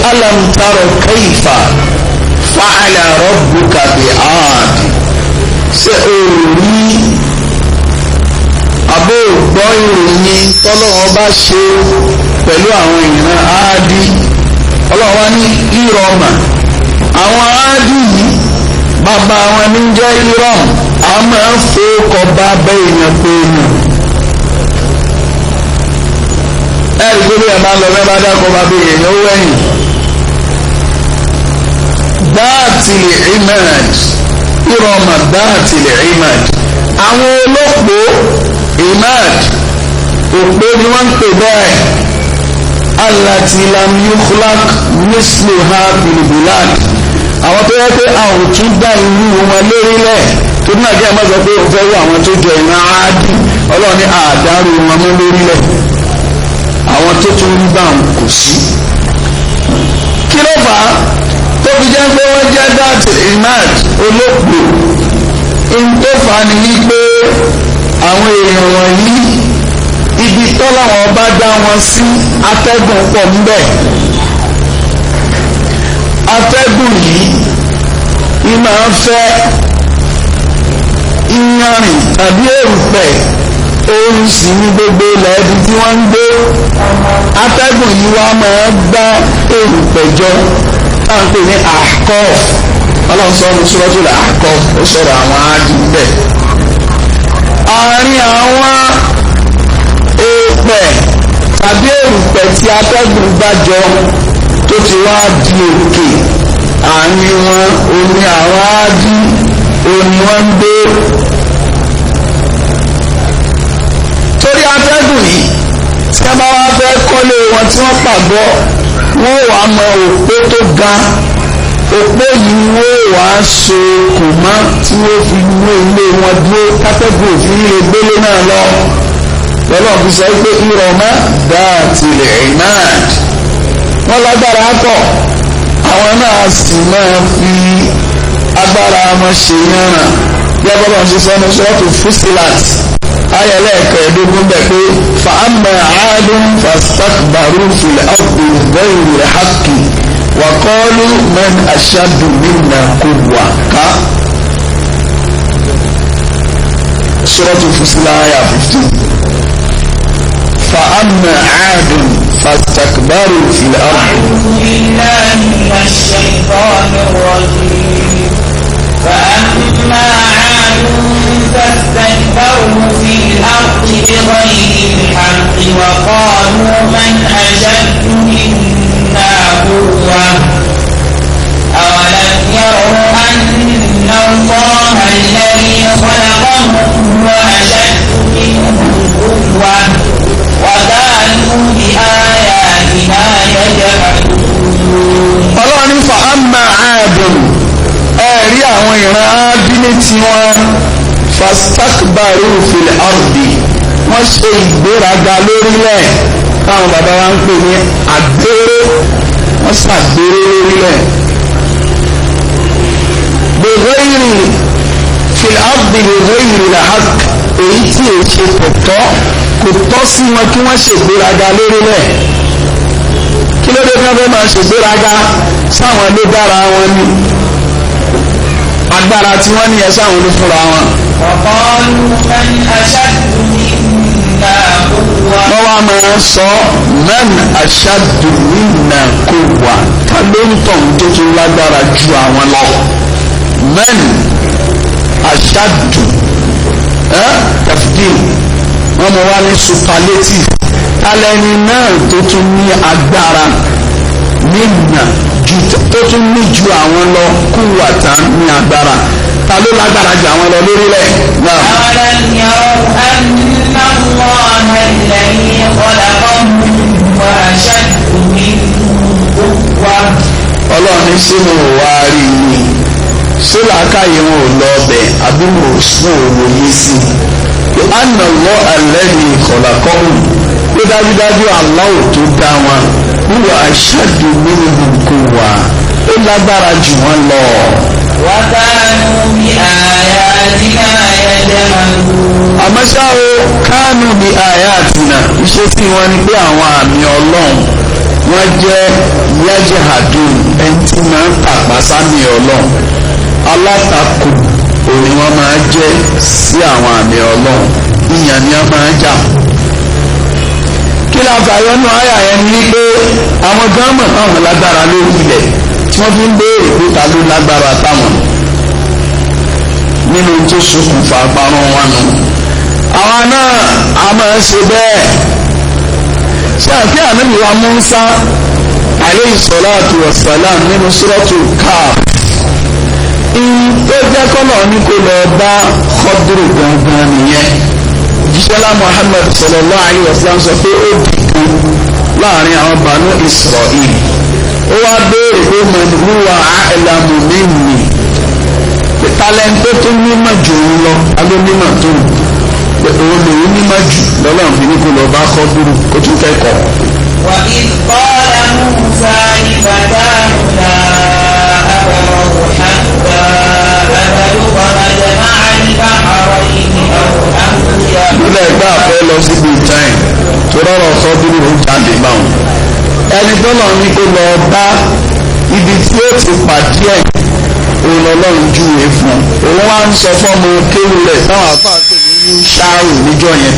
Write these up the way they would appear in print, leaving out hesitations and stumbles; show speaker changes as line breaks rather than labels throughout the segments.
alam tara kayfa fa'ala rabbuka bi'ad. Ṣé o rí àbó gbọ́ ìròyìn tọ́lọ́wọ́n bá ṣe pẹ̀lú àwọn ìran áádì? Ọlọ́wọ́ ní ìrọ̀mà àwọn áádì yìí, bàbá wọn ní jẹ́ ìrọ̀m, a máa ń fowókọ bá bẹ́ èèyàn pé èèyàn. Ẹ̀rí gbogbo ẹ̀ máa ń lọ bẹ́ẹ̀ bá dákọ̀ bá bẹ́ èèyàn ó wẹ̀yìn. Dáàtìlì imad, ìrọ̀mà dáàtìlì imad, àwọn olóòpó imad, òpó ni wọ́n ń pè bẹ́ẹ̀. Allati lam yukhlaq misluha fil bilad, àwọn tó yẹ pé a ò tún dá irú wọn lórílẹ̀. Tó ní àjẹ́ àmọ́ sọ pé òun fẹ́ wọ àwọn tó jọ ìran áádì, ọlọ́run ní àdáró wọn mọ́ lórílẹ̀, àwọn tó tún ń bá wọn kò sí. Kí ló fà á tó fi jẹ́ pé wọ́n jẹ́ dáàtì imad olóòpó? Ohun tó fà á ni wípé àwọn èèyàn wọ̀nyí, ibi tọ́láwọn bá dá wọn sí, atẹ́gùn pọ̀ ńbẹ̀. Atẹ́gùn yìí ìmọ̀ ń fẹ́ iyanrìn tàbí erùpẹ̀, oorun sì ní gbogbo ilẹ̀ ibi tí wọ́n ń gbé. Atẹ́gùn yìí wá máa gbá erùpẹ̀ jọ, tá à ń pè ní àkọ́f. Ọlọ́run sọ ní Suratul Ahqaf, ó sọ̀rọ̀ àwọn áádì bẹ́ẹ̀. Àárín àwọn erùpẹ̀ tàbí erùpẹ̀ tí atẹ́gùn gbá jọ tó ti wá di òkè, àárín wọn omi àwọn áádì omi wọn ń gbé. Torí atẹ́gùn yìí, tí wọ́n bá wá fẹ́ kọ́lé wọn tí wọ́n pàgọ́, wọ́n wàá mọ òpó tó ga. Òpó yìí wọ́n wàá so kò mọ́ tí wọ́n fi mú ilé wọn dúró, kátẹ́gùn òfin lè gbélé náà lọ. Lọ́lọ́ fi sọ pé ìrọ̀mọ́ dáàtìlẹ̀ imad, wọ́n lágbára pọ̀, àwọn náà sì máa fi agbára wọn ṣe yànnà. Bí ọlọ́run ṣe sọ ní sọ́ọ̀tù Fusilat ayẹlẹ́ ẹ̀kẹ́ẹ̀dógún bẹ̀ pé fa'amma aadun fastakbaru fil ardi bighayri al-haqqi wa qalu man ashaddu minna quwwa. Ká sọ́ọ̀tù Fusilat ayà 15. فأما عاد فاستكبروا في الأرض.
أعوذ بالله من الشيطان الرجيم. فأما عاد فاستكبروا في الأرض بغير الحق وقالوا من أشد منا قوة. أولم يروا أن الله الذي خلقهم هو أشد منهم قوة وكانوا بآياتنا يجحدون.
Ọlọ́run ní fa'amma aadun, ẹ̀rí àwọn ìran áádínì tí wọ́n fastakbaru fil ardi, wọ́n ṣe ìgbéraga lórílẹ̀, táwọn bàbá wa ń pè ní àgbéré, wọ́n ṣàgbéré lórílẹ̀. Bighayri fil ardi bighayri al-haqq, èyí tí èyí ṣe kò tọ́, kò tọ́ sí wọn kí wọ́n ṣègbéraga lórílẹ̀. Kí ló dé tí wọ́n fẹ́ máa ṣègbéraga? Sáwọn ló dára wọn ni, agbára tí wọ́n ní ẹ sáwọn ló fúnra wọn.
وقالوا من أشد منا قوة.
Wọ́n wá máa ń sọ man ashaddu minna quwwa, ta ló ń tọ̀ tó tún lágbára ju àwọn lọ. Man ashaddu tafdil, wọ́n mú wá ní superlative, talẹ́ni náà tó tún ní agbára minna ju tó tún ní ju àwọn lọ, quwwatan ní agbára, ta ló lágbára ju àwọn lọ lórílẹ̀ náà.
أولم يروا أن الله الذي خلقهم هو أشد منهم قوة.
Ọlọ́run ní sínú wa rí ni, ṣé làákàyè wọn ò lọ ọbẹ̀ àbí wọn ò sún òwòye sí i? Anna Allah alladhi khalaqahum, pé dájúdájú Allah tó dá wọn, huwa ashaddu minhum quwwa, ó lágbára jù wọ́n lọ.
وكانوا بآياتنا يجحدون.
Àmọ́ ṣá o, kánú bi ayatina, iṣẹ́ tí wọ́n ní pé àwọn àmì ọlọ́run Wọ́n jẹ́ yajhadun, ẹni tí máa ń tàpá sámi Ọlọ́run, alátakò òní wọ́n máa jẹ́ sí àwọn àmì Ọlọ́run, ìyàn ni wọ́n máa jà. Kí la fàyọ nù àyà yẹn ni pé àwọn gan mọ̀ táwọn lágbára lórí ilẹ̀ tí wọ́n fi ń béèrè pé ta ló lágbára táwọn, nínú tó ṣokùnfà parun wọn nù. Àwa náà a máa ń ṣe bẹ́ẹ̀. Ṣé àti ànábì wa Mùsá alayhi salatu wassalam nínú suratu Kahf, tó jẹ́ kọ́nà ní kó lọ bá Khadru gangan nìyẹn. Jíṣẹ́lá Muhammad sallallahu alayhi wa sallam sọ pé ó dìkan láàrin àwọn Banu Isra'il, ó wá béèrè pé man huwa a'lamu minni, talẹ́ńtò tó mímọ̀ jù ú lọ, aló mímọ̀ tó pé òun lòún mímọ̀ jù lọ́lọ́run fi ní kó lọ bá Khadru kó tún kẹ́kọ̀ọ́.
وإذ قال موسى لفتاه لا أبرح حتى أبلغ مجمع البحرين أو أمضي.
Nílẹ̀ ẹgbẹ́ àfẹ́ lọ síbi ìtàn tó rọrọ̀ Khadru ó jáde báwọn. Ẹni tó lọ ní kó lọ bá ibi tí ó ti pàdé ẹ̀, òun lọ́lọ́run júwe fún un. Òun wá ń sọ fọ́mọ kéwù rẹ̀ táwọn àfáà pè ní ṣáàrù níjọ́ yẹn.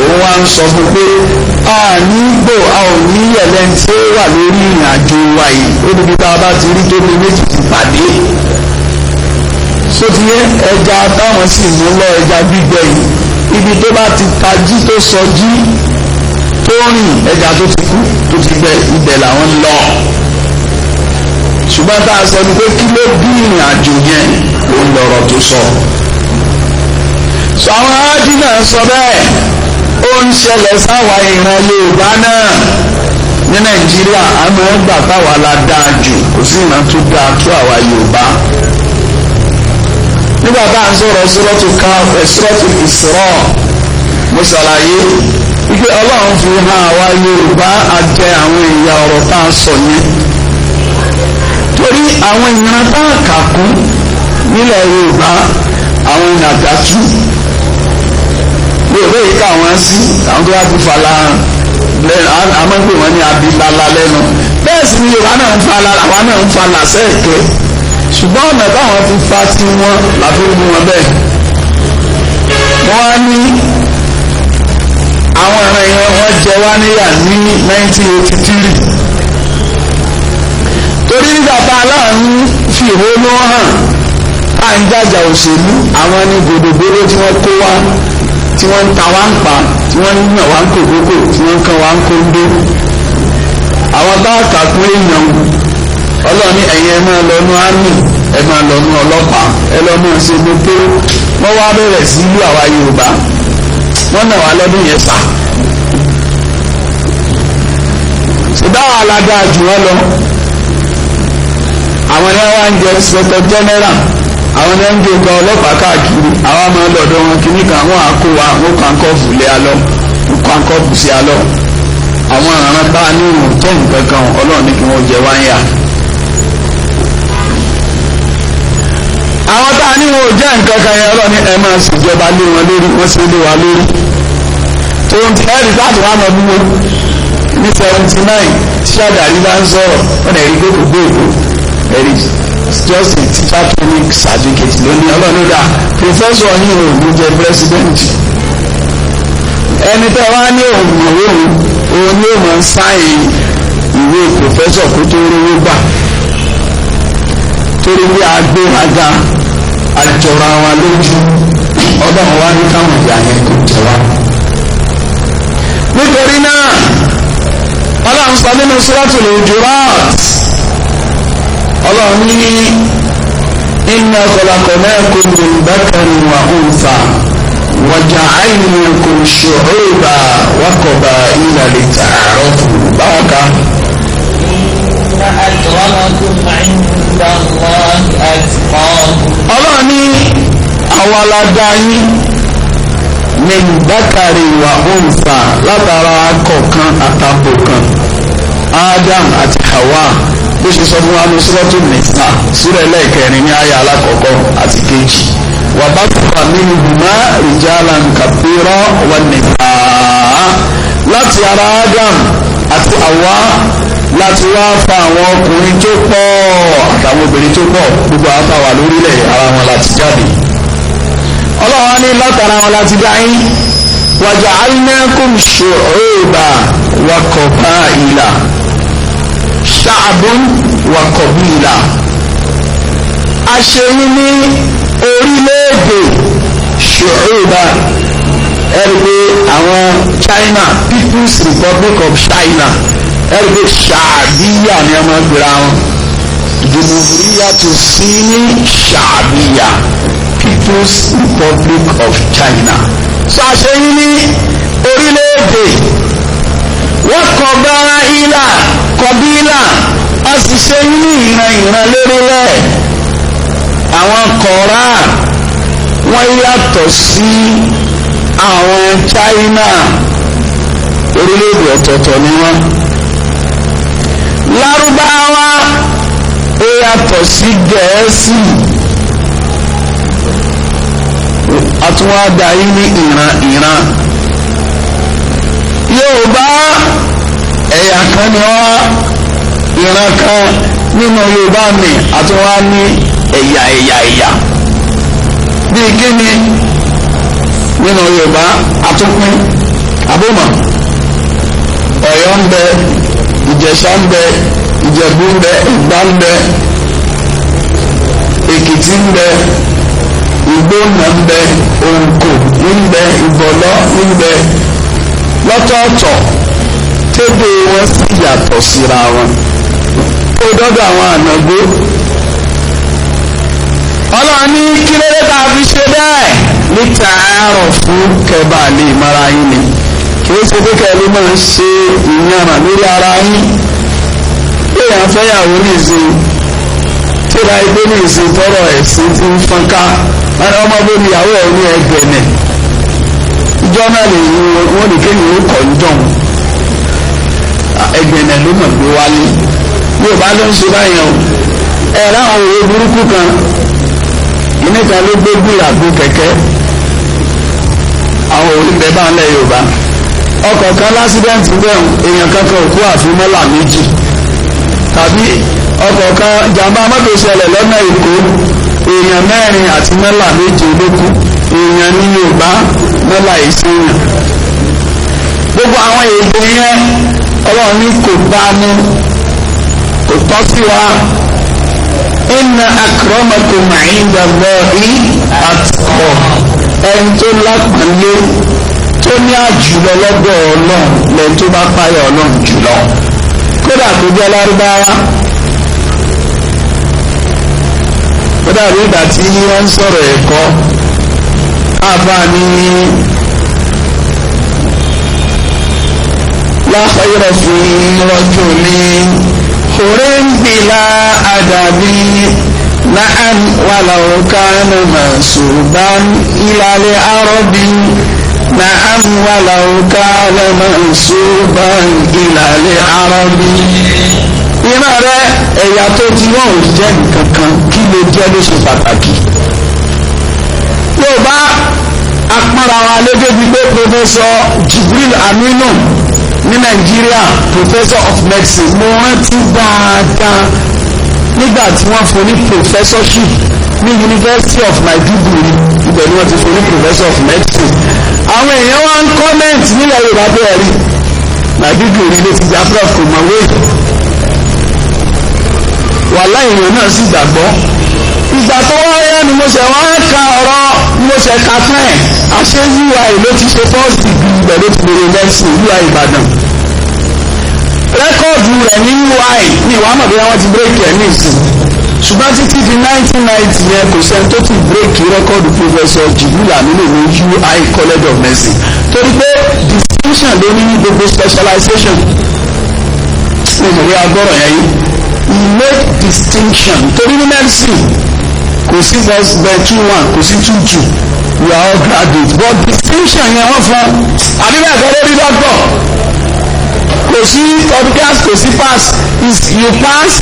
Òun wá ń sọ fún pé a ní gbò, a ò ní yẹ̀lẹ́ tí ó wà lórí ìrìn àjò wa yìí, ó níbi tá a bá ti rí tóbi méjì ti pàdé. Sótìyẹ ẹja táwọn sì mú lọ, ẹja gbígbẹ yìí, ibi tó bá ti tají tó sọjí tó rìn, ẹja tó ti kú tó ti gbẹ, ibẹ̀ làwọn ń lọ. Ṣùgbọ́n tá a sọ ni pé kí ló bí ìrìn àjò yẹn, òun lọ̀rọ̀ tó sọ. Sọ àwọn aájú náà sọ bẹ́ẹ̀, ó ń ṣẹlẹ̀ sáwa ìran Yorùbá náà ní Nàìjíríà. Àmọ́ ẹgbà táwa la dáa jù, kò sí ìran tó dáa tó àwa Yorùbá. Nígbà tá à ń sọ̀rọ̀ Suratu Kahf, Suratu Isra, mo ṣàlàyé wípé Ọlọ́run fi hàn àwa Yorùbá àjẹ àwọn ìyà ọ̀rọ̀ tá a sọ yẹn, torí àwọn ìran tá a kà kún nílẹ̀ Yorùbá, àwọn nàgàtú Yorùbá yìí ká wọn sí, àwọn tó bá ti fala lẹ́nu àmọ́ pé wọ́n ní abilala lẹ́nu. Bẹ́ẹ̀ sì ni Yorùbá náà ń fala, àwa náà ń fala sẹ́ẹ̀kẹ́, ṣùgbọ́n ọ̀nà táwọn fi fa sí wọn làfi mú wọn bẹ́ẹ̀. Wọ́n á ní àwọn ọ̀ràn yẹn wọ́n jẹ wá níyà ní 1983, torí nígbà tá a láàánú fi ìhónú hàn tá à ń jàjà òṣèlú, àwọn ní gbòdògbòdò tí wọ́n kó wá, tí wọ́n ń ta wá ń pa, tí wọ́n ń yàn wá ń kòkókò, tí wọ́n ń kàn wá ń kóńdó. Àwọn bá kàkún èèyàn, Ọlọ́ọ̀ni ẹ̀yin ẹ máa lọ nú ámì, ẹ máa lọ nú ọlọ́pàá, ẹ lọ máa ṣe gbogbo. Wọ́n wá bẹ̀rẹ̀ sí ìlú àwa Yorùbá, wọ́n nà wá lọ́dún yẹn sà. Ṣùgbọ́n àwọn alága jù wọ́n lọ, àwọn ni wọ́n wá ń jẹ inspector general, àwọn ni wọ́n ń gbé nǹkan ọlọ́pàá káàkiri. Àwọn máa ń lọ́dọ̀ wọn kìíní kan, wọ́n á kó wa, wọ́n kàn kọ́ọ̀fù lé alọ́, wọ́n kàn kọ́ọ̀fù sí alọ́. Àwọn àrùn bá ní ìwọ̀n tó nǹkan kan, Ọlọ́run ní kí wọ́n jẹ wá ń yà. Àwọn tá a ní wọn ò jẹ́ nǹkan kan yẹn, Ọlọ́run ní ẹ máa ṣèjọba lé wọn lórí, wọ́n ṣe lé wa lórí. Tó ń tẹ́ ẹ̀rí láti wá mọ bí wọn ní 79 tí Ṣàgàrí bá ń sọ̀rọ̀, wọ́n ẹ̀rí pé kò gbé èkó, ẹ̀rí just a teacher training certificate lónìí. Ọlọ́run dà professor ní òun jẹ́ president. Ẹni tẹ́ wá ní òun òun òun ní òun sáyìn ìwé professor kó tó rówó gbà, torí bí agbéraga àjọra wa lójú. Ọlọ́run wá ní káwọn ìyá yẹn kò jẹ wá. Nítorí náà Ọlọ́run sọ nínú Suratul Hujurat, Ọlọ́run ní inna khalaqnakum min dhakarin wa untha wa ja'alnakum shu'uban wa qaba'ila lita'arafu. Báwọn kan.
Inna akramakum 'inda Allahi atqakum.
Ọlọ́run ní àwa la dá yín min dhakarin wa untha, látara akọ kan àtàbò kan, Adam àti Hawa, bó ṣe sọ fún wa ní Suratu Nisa, súrà ẹlẹ́ẹ̀kẹrin ní àyà alákọ̀ọ́kọ́ àti kejì. Wa batha minhuma rijalan kathiran wa nisaa. Láti ara Adam àti Hawa láti wá fa àwọn ọkùnrin tó pọ̀ àtàwọn obìnrin tó pọ̀, gbogbo àwọn táwà lórílẹ̀ ara wọn láti jáde. Ọlọ́run ní látara wọn láti dá yín. Waja'alnakum shu'uban wa qaba'ila, sha'bun wa qabila. A ṣe yín ní orílẹ̀-èdè shu'uban. Ẹ̀rí pé àwọn China, People's Republic of China, ẹ̀rí pé ṣàbíyà ni wọ́n máa ń gbéra wọn. Jumhuriyatu Sini ṣàbíyà, People's Republic of China. Sọ àṣeyín ní orílẹ̀-èdè wọ́n kọ̀bá ilà kọ̀bílà, a sì ṣe yín ní ìran ìran lórílẹ̀. Àwọn kọ̀ọ̀rá wọ́n yàtọ̀ sí àwọn China, orílẹ̀-èdè ọ̀tọ̀ọ̀tọ̀ ni wọ́n. Lárúbáwá ó yàtọ̀ sí Gẹ̀ẹ́sì. Àtúwádà yìí ní ìran ìran. Yorùbá ẹ̀yà kan ni wọ́n, ìran kan nínú Yorùbá mi, àtúwá ní ẹ̀yà ẹ̀yà ẹ̀yà. Bíi kíni nínú Yorùbá àtúnpín àbọ̀mọ̀ Ọ̀yọ́ ń bẹ, Ìjẹ̀ṣà ń bẹ, Ìjẹ̀bú ń bẹ, Ẹ̀gbá ń bẹ, Èkìtì ń bẹ, Ìgbónà ń bẹ, Òǹkò ń bẹ, Ìbọ̀lọ́ ń bẹ, lọ́tọ̀ọ̀tọ̀ tébè wọn sì yàtọ̀ síra wọn. Ó dọ́dọ̀ àwọn ànàgbó. Ọlọ́run ní kí ló dé tá a fi ṣe bẹ́ẹ̀? Níta àárọ̀ fún kẹba lè mara yín ni. Kì í ṣe pé kẹ́lí máa ń ṣe ìyànràn lórí ara yín. Èèyàn fẹ́yàwó nìsín, tíra igbó nìsín tọrọ ẹ̀sìn ti ń fọ́nká. Ọmọ bó ni ìyàwó ẹ̀ ní ẹgbẹ̀nẹ̀. Ìjọ náà lè wọ́n ní kéèyàn ó kọ̀ ń jọ̀hún. Ẹgbẹ̀nẹ̀ ló mọ̀ gbé wálé. Yorùbá ló ń ṣe báyẹn o. Ẹ ráwọn òwe burúkú kan. Ìníkan ló gbé gbìyàgbó kẹ̀kẹ́. Àwọn òwe ń bẹ bá ń lẹ̀ Yorùbá. Ọkọ̀ kan lásìdẹ́ǹtì bẹ́ẹ̀, èèyàn kankan òkú àfi mọ́là méjì. Tàbí ọkọ̀ kan jàmbá mọ́tò ṣẹlẹ̀ lọ́nà Èkó, èèyàn mẹ́rin àti mọ́là méje ló kú. Èèyàn ní Yorùbá, mọ́là ìṣèyàn. Gbogbo àwọn èdè yẹn Ọlọ́run ní kò bá mú, kò tọ́ sí wa. Inna akramakum inda Allahi atqakum. Ẹni tó lápàlé tó ní àjùlọ lọ́dọ̀ Ọlọ́run lẹ́ni tó bá páyà Ọlọ́run jùlọ. Kódà kó jẹ́ Lárúbáwá. Kódà bí ìgbà tí wọ́n ń sọ̀rọ̀ ẹ̀kọ́, àbá ní la khayra fi rajulin hurin bila adabi na'am walau kana mansuban ila al-arabi na'am walau kana mansuban ila al-arabi. Ìran rẹ ẹ̀yà tó ti wọ́n ò jẹ́ nǹkan kan, kí ló jẹ́ ló ṣe pàtàkì. Yorùbá apára wa lédè bíi pé Professor Jibril Aminu ní Nàìjíríà, Professor of Medicine, mo rántí dáadáa nígbà tí wọ́n fún ní professorship ní University of Maiduguri, ibẹ̀ ni wọ́n ti fún ní Professor of Medicine. Àwọn èèyàn wá ń comment nílẹ̀ Yorùbá bẹ́ẹ̀ rí Maiduguri ló ti gba prof kò mọ̀wé. Wàhálà èèyàn náà sì gbàgbọ́. Ìgbà tó wá yá ni mo ṣe wá ka ọ̀rọ̀, mo ṣe ka fún ẹ̀. Àṣé UI ló ti ṣe first degree, ibẹ̀ ló ti bèrè medicine, UI Ìbàdàn. Rẹ́kọ̀dù rẹ̀ ní UI ní ìwà mọ̀ bí wọ́n ti bírèkì ẹ̀ ní ìsìn. Ṣùgbọ́n títí di 1990 yẹn kò sẹ́ni tó ti bírèkì rẹ́kọ̀dù Professor Jibril Aminu ní UI College of Medicine. Torí pé distinction ló ní ní gbogbo specialization. Mo mọ̀ bí agbọ́rọ̀ yẹn yìí. He made distinction. Torí ní medicine kò sí first bed 2-1, kò sí 2-2, we are all graduates, but distinction yẹn wọ́n fún àbí bẹ́ẹ̀ kọ́ lórí doctor. Kò sí third class, kò sí pass, is you pass,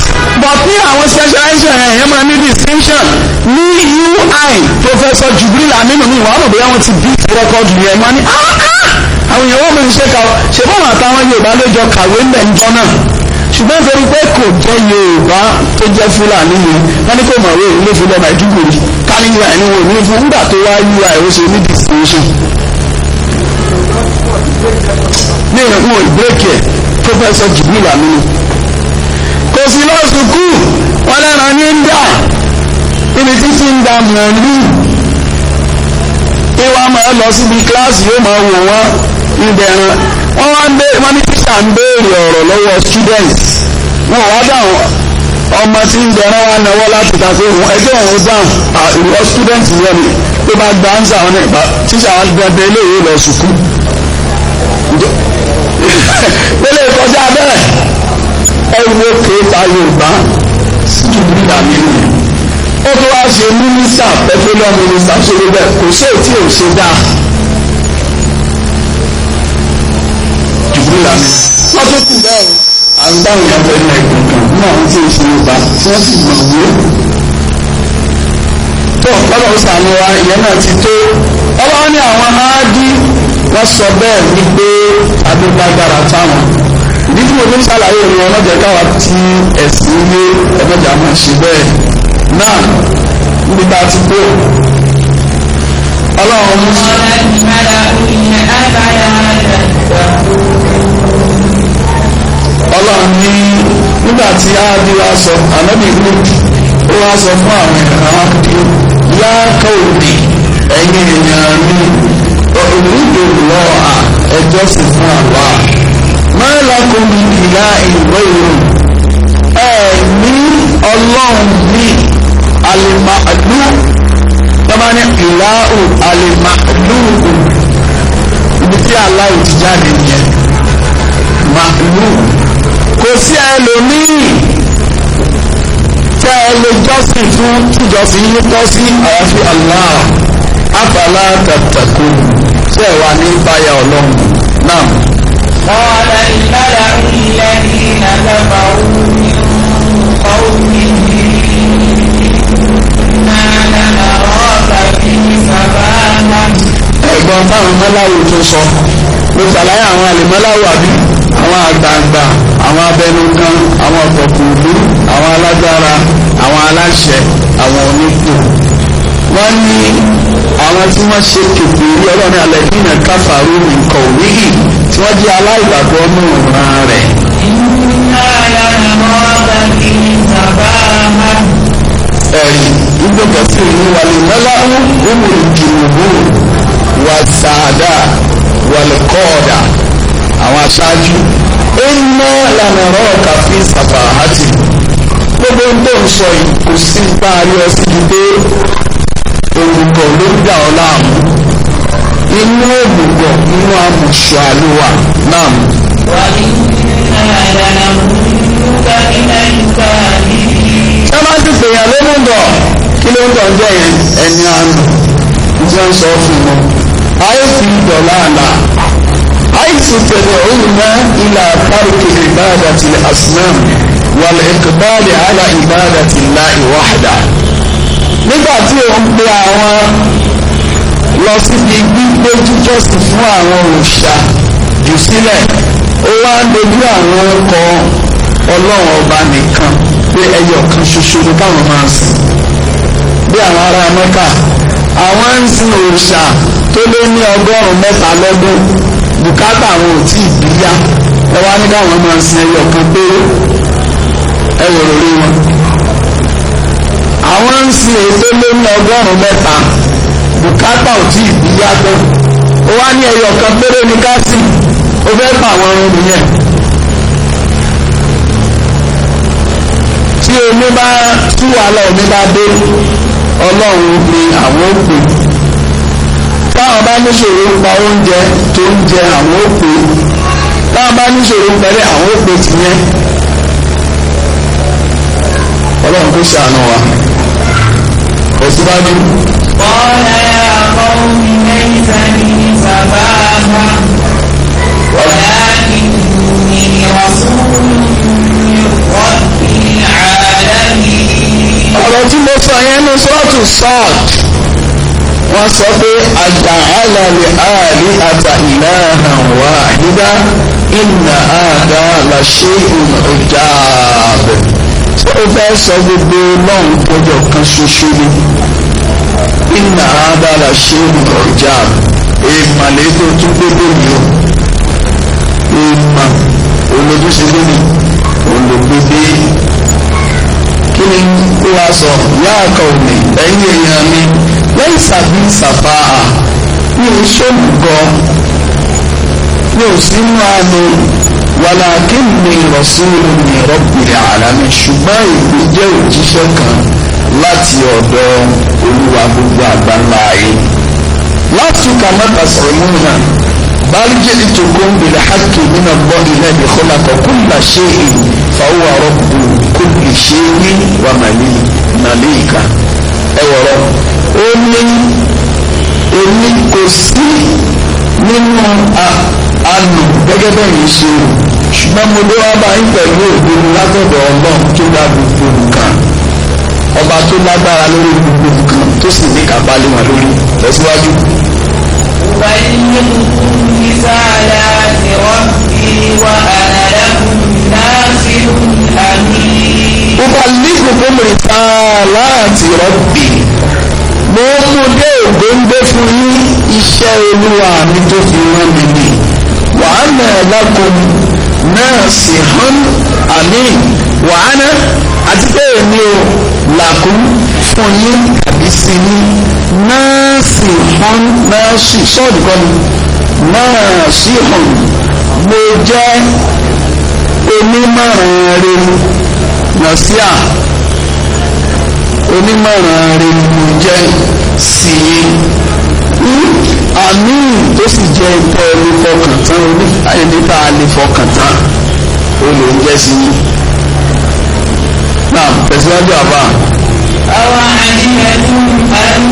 but ní àwọn specialization yẹn yẹn máa ní distinction. Ní UI Professor Jibril Aminu mi wàá mọ̀ bóyá wọ́n ti beat record yẹn, wọ́n ní Àwọn èèyàn wọ́n mọ̀ ní ṣe kàwé, ṣe bọ́n àtàwọn Yorùbá ló jọ kàwé ń bẹ̀ ń jọ náà, ṣùgbọ́n torí pé kò jẹ́ Yorùbá tó jẹ́ Fúlàní yẹn, wọ́n ní kò mọ̀wé ìlú fi lọ Maiduguri ká ní ui ní wọn ò ní fún nígbà tó wá ui ó ṣe ní distinction ní ìrìnkún ìbírèkì ẹ̀. Professor Jibril Aminu kò sí lọ sùkúù, wọn lẹ́ran ní ń dà níbi títí ń da mọ̀ọ́lù, ìwà máa lọ síbi kíláàsì yóò máa wò wọ́n níbẹ̀ ẹran. Wọ́n wá ń bẹ, wọ́n ní tíṣà ń béèrè ọ̀rọ̀ lọ́wọ́ students, wọn wá dáhùn. Ọmọ tí ń dẹran wá náwó láti ta pé òun ẹjọ́ òun dáhùn, ìwọ student yẹn ni tó bá gba ánsà wọn ní tíṣà wọn dandan eléyìí lọ sùkúù pélé kọjá bẹ́ẹ̀. Ẹ wo kéta Yorùbá sí Jibril Aminu, ó tó wá ṣe mínísítà, petroleum minister, ṣe gbogbo ẹ̀, kò sí èyí tí ò ṣe dáa. Jibril Aminu wọ́n tó kù bẹ́ẹ̀ o. À ń dáhùn yàtọ̀ ní ẹ̀gbọ́n kan ní àwọn tí ò ṣe Yorùbá tí wọ́n sì mọ̀ wé tó ọlọ́run ṣàánú wa, ìyẹn náà ti tó. Ọlọ́run ní àwọn áádí wọ́n sọ bẹ́ẹ̀ wípé adúgbàgbára táwọn ìdí tí mo fi ń ṣàlàyé ìrìn ọlọ́jẹ̀ káwa tí ẹ̀sìn ilé ẹ̀mọ́jà máa ṣe bẹ́ẹ̀ náà níbi tá a ti tó. Ọlọ́run ọlọ́run ní nígbà tí áádí wa sọ ànábì Hud ó wá sọ fún àwọn ìran áádí, yá kọ́ọ̀dì ẹ̀yin èèyàn mi, òrùlé lọ́ọ̀à ẹjọ́ sì fún àwa máa lakum min ilahin ghayruhu, ẹ ní ọlọ́run ní alìmọ̀lú tọ́mání ìlàhù alìmọ̀lú, ibi tí aláwù ti jáde nìyẹn, màlú kò sí ẹlòmíì tẹ́ ẹ lè jọ́sìn fún tíjọ́sìn yín tọ́ sí àyàfi Allah, afala tattaqun, ṣé ẹ wà ní báyà ọlọ́run náà.
قال الملأ الذين كفروا من قومه إنا لنراك في سفاهة.
Ẹ̀gbọ́n táwọn mọ́láwù tó sọ, mo ṣàlàyé àwọn àlèmọ́láwù àbí àwọn àgbààgbà, àwọn abẹnugan, àwọn ọ̀tọ̀kùnlú, àwọn alágbára, àwọn aláṣẹ, àwọn onípò. Wọ́n ní àwọn tí wọ́n ṣe kèfèrí, ọlọ́run alladhina kafaru min qawmihi, tí wọ́n jẹ́ aláìgbàgbọ́ nù ìran rẹ̀.
إنا لنراك في سفاهة.
Ẹ̀rí ìgbẹ́kẹ̀ sí ìlú wàlẹ̀ mọ́láwù humul jumhur wà sàádà wàlẹ̀ kọ́ọ̀dà, àwọn aṣáájú. Inna lanaraka fi safahati, gbogbo ń tó ń sọ yìí kò sí bá a rí ọ sí ju pé òmùgọ̀ ló ń dà ọ́ láàmú, inú òmùgọ̀ inú amùsùn àlùwà náà.
وإنا لنظنك من الكاذبين.
Ṣé máa ń sì pèèyàn ló mú dọ̀, kí ló ń dọ̀ ń jẹ́ yẹn, ẹni àná jẹ́ ń sọ fún wọn. Ayé fi dọ̀là àlà àìsí tẹ̀lé òun ilà tárìkì ìbádàtì asnam wal iqbali ala ìbádàtì Allahi wahda. Nígbà tí òun pe àwọn lọ síbi gbígbé jíjọ́sìn fún àwọn òòṣà jù sílẹ̀, ó wá ń dojú àwọn ọkọ̀ ọlọ́run ọba nìkan pé ẹyọ kan ṣoṣo ni káwọn máa sìn. Bí àwọn ará Mẹ́kà, àwọn ń sin òòṣà tó lé ní 300 lọ́dún, bùkátà àwọn ò tí ì bíyá, ẹ wá ní káwọn máa sin ẹyọ kan péré, ẹ wò lórí wọn. Àwọn ń sin èyí tó lé ní 300, bùkátà ò tí ì bíyá tó, ó wá ní ẹyọ kan péré ní ká sìn, ó fẹ́ pa àwọn ọrùn nìyẹn. Tí omi bá tú wàhálà, omi bá dé, ọlọ́run ni àwọn ó pè. Táwọn bá níṣòro ń pa oúnjẹ tó ń jẹ, àwọn ó pè. Táwọn bá níṣòro ń pẹ̀lẹ́, àwọn ó pè tìyẹn. Ọlọ́run kò ṣàánú wa. Òsínbájú.
قال يا قوم ليس لي سفاهة ولكني رسول من رب العالمين.
Ọ̀rọ̀ tí mo sọ yẹn ní sọ́ọ̀tù sọ́ọ̀tù Wọ́n sọ pé aja'ala al-alihata ilahan wahida inna hadha la shay'un ujab. Ṣé o fẹ́ sọ gbogbo lọ́hùn tọjọ́ kan ṣoṣo ni? Inna hadha la shay'un ujab. Èèmà lè tó tún gbogbo mi o. Èèmà olójúṣe lónìí olùgbèdè. Kí ni ó wá sọ? Ya qawmi, ẹ̀yin èèyàn mi, laysa bí sàfáà, mi ò ṣòmùgọ̀, mi ò sínú àánú, walakinni rasulun min rabbil alamin, ṣùgbọ́n èmi jẹ́ òjíṣẹ́ kan láti ọ̀dọ̀ Olúwa gbogbo àgbáńlá ayé. Lastu kama tas'umuna bal ji'tukum bil haqqi min Allahi alladhi khalaqa kulla shay'in fahuwa rabbu kulli shay'in wa malika. Ẹ wọ̀rọ̀ ó ní èmi kò sí nínú àánú gẹ́gẹ́ bẹ́ẹ̀ yìí ṣe rò, ṣùgbọ́n mo lé wá bá yín pẹ̀lú òdodo látọ̀dọ̀ Ọlọ́run tó dá gbogbo nǹkan, ọba tó lágbára lórí gbogbo nǹkan tó sì ní kápá lé wọn lórí. Tẹ̀síwájú.
أبلغكم رسالات ربي وأنا لكم ناصح أمين.
أبلغكم رسالات ربي, mo mú dé ògbóngbé fún yín iṣẹ́ Olúwa mi tó fi rán mi ni. Wa ana lakum nasihun amin. Wa ana, àti pé èmi ò làkún fún yín tàbí sí yín, nasihun, nasi sọ́ọ̀dù kọ́ ni, nasihun, mo jẹ́ onímọ̀ràn rere, nàṣíà, onímọ̀ràn rere mo jẹ́ sí yín, àmín, tó sì jẹ́ ìtọ́ ẹni fọkàn tán, ẹni tá a lè fọkàn tán ó lè ń jẹ́ sí yín. Náà tẹ̀síwájú àbá.
أوعجبتم أن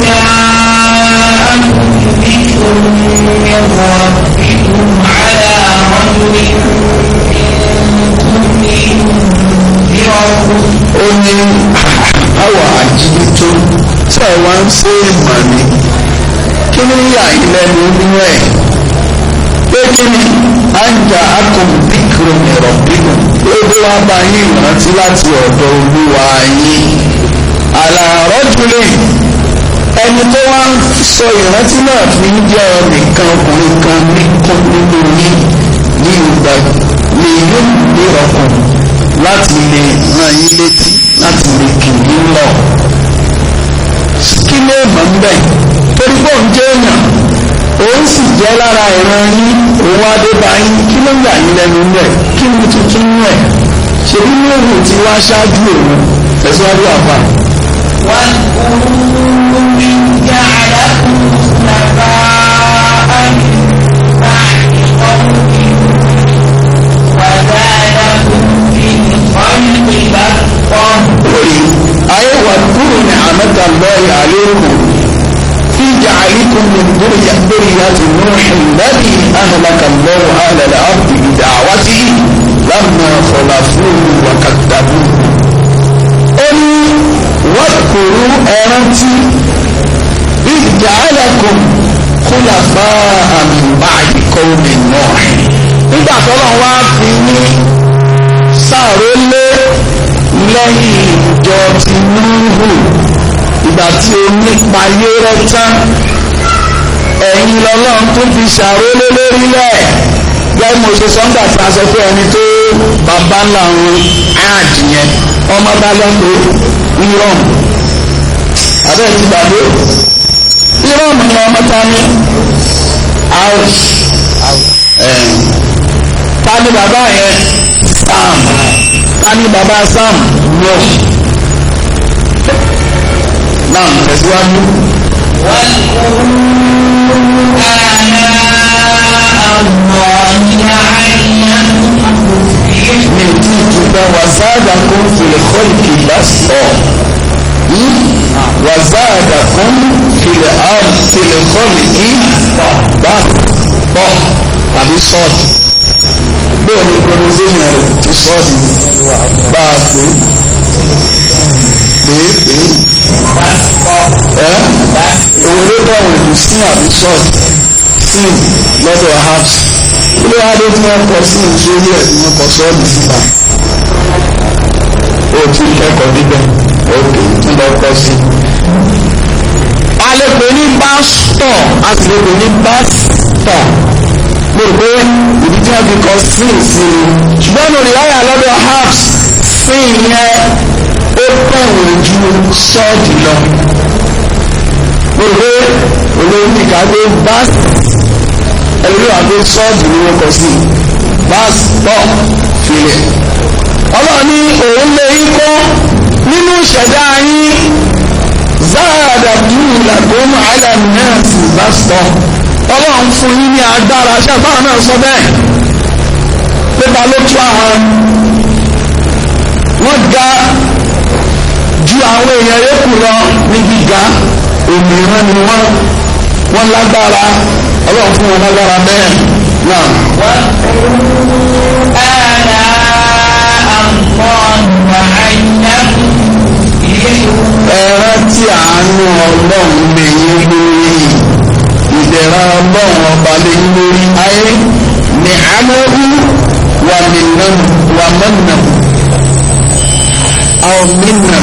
جاءكم ذكر من ربكم على رجل منكم لينذركم.
Ó ní àwọ̀ àjíbí tó tẹ̀ wá ń ṣe ìmọ̀ ni, kí ni yà yín lẹ́nu nínú ẹ̀ pé kí ni anja akum dhikru min rabbikum, ó dé wá bá yín ìrántí láti ọ̀dọ̀ Olúwa yín, ala rajulin, ẹni tó wá ń sọ ìrántí náà fi ń jẹ́ ẹnìkan ọkùnrin kan nìkan nínú yín ní ìgbà ní yóò gbé ọkùnrin láti lè rán yín létí, láti lè kì í lọ. Kí ló mọ̀ ń bẹ̀? Torí pé òun jẹ́ èèyàn, òun sì jẹ́ lára ìran yín, òun wá dé bá yín, kí ló ń yà yín lẹ́nu ń bẹ̀? Kí ni tuntun ń rẹ̀? Ṣèbí lóògùn tí wá ṣáájú òun? Tẹ̀síwájú àbá.
واذكروا إذ جعلكم خلفاء من بعد قوم وزادكم في الخلق بسطة.
Lórí ayé wà kúrò ní àmẹ́ta lọ́ọ̀yà àlékún fi ja'alikum min dhurriyyati Nuhin alladhi ahlaka Allahu ahla al-ardi bida'watihi lamma khalafuhu wa kadhabuhu. Ó ní wadhkuru, ẹrántí, idh ja'alakum khulafa'a min ba'di qawmi Nuh. Nígbà tọ́lọ́ wá fi ní sàrólé lẹ́yìn ìjọ ti Núhù, ìgbà tí omi payé rẹ tán, ẹ̀yin lọ́lọ́run tó fi ṣàrólé lórílẹ̀. Gẹ́gẹ́ mo ṣe sọ́ńgbà tí a sọ pé ẹni tó bàbá ńlá wọn áàdì yẹn, ọmọ bá lọ́pọ̀ Irom, abẹ́ ti gbàgbé Irom ni ọmọ ta ní Aus, ta ni bàbá yẹn? Sam. Ta ni bàbá Sam? Nuh. Náà tẹ̀síwájú.
واذكروا آلاء الله لعلكم تفلحون.
Mi tí ìtúpẹ́ wàzáàdà kún fil khalqi basta, wàzáàdà kún fil khalqi basta tàbí sọ́ọ̀dì. Bẹ́ẹ̀ ni pronunciation rẹ̀ ti sọ́ọ̀dì bá a pè é pè é pè é ẹ́ tẹ̀wọ̀n jù sí àbí sọ́ọ̀tì sí lọ́dọ̀ Habs? Ilé adé tí wọ́n kọ sí ìṣòrí ẹ̀ tí wọ́n kọ sọ́ọ̀dì síta. Ó ti kẹ́kọ̀ọ́ níbẹ̀, òkè tí lọ kọ sí. A lè pè ní pásítọ̀, a sì lè pè ní pásítọ̀. Mo rò pé ìdí tí wọ́n fi kọ sí sí i. Ṣùgbọ́n lórí láyà lọ́dọ̀ Habs sí ìyẹn ó tẹ̀wọ̀n ju sọ́ọ̀dì lọ. Mo rò pé olórí kíkà gbé báàsì ẹlòmíì wà gbé sọ́ọ̀dì ni wọ́n kọ sí báàsì tọ̀ filẹ̀. Ọlọ́run ní òun lè yín kọ́ nínú ìṣẹ̀dá yín záàdà dùn làgbọ́n àlàmì báàsì tọ̀. Ọlọ́run fún yín ní agbára ṣé àbáwọn náà sọ bẹ́ẹ̀ pé ta ló tú àwọn wọ́n ga ju àwọn èèyàn yòókù lọ ní gíga òmìnira ni wọ́n lágbára ọlọ́run fún wọn lágbára bẹ́ẹ̀ náà. Ẹ rántí àánú ọlọ́run lè yín lórí ìdẹ̀ra ọlọ́run ọba lè yín lórí ayé ní àmọ́rú wà mọ́nà àwọn mínà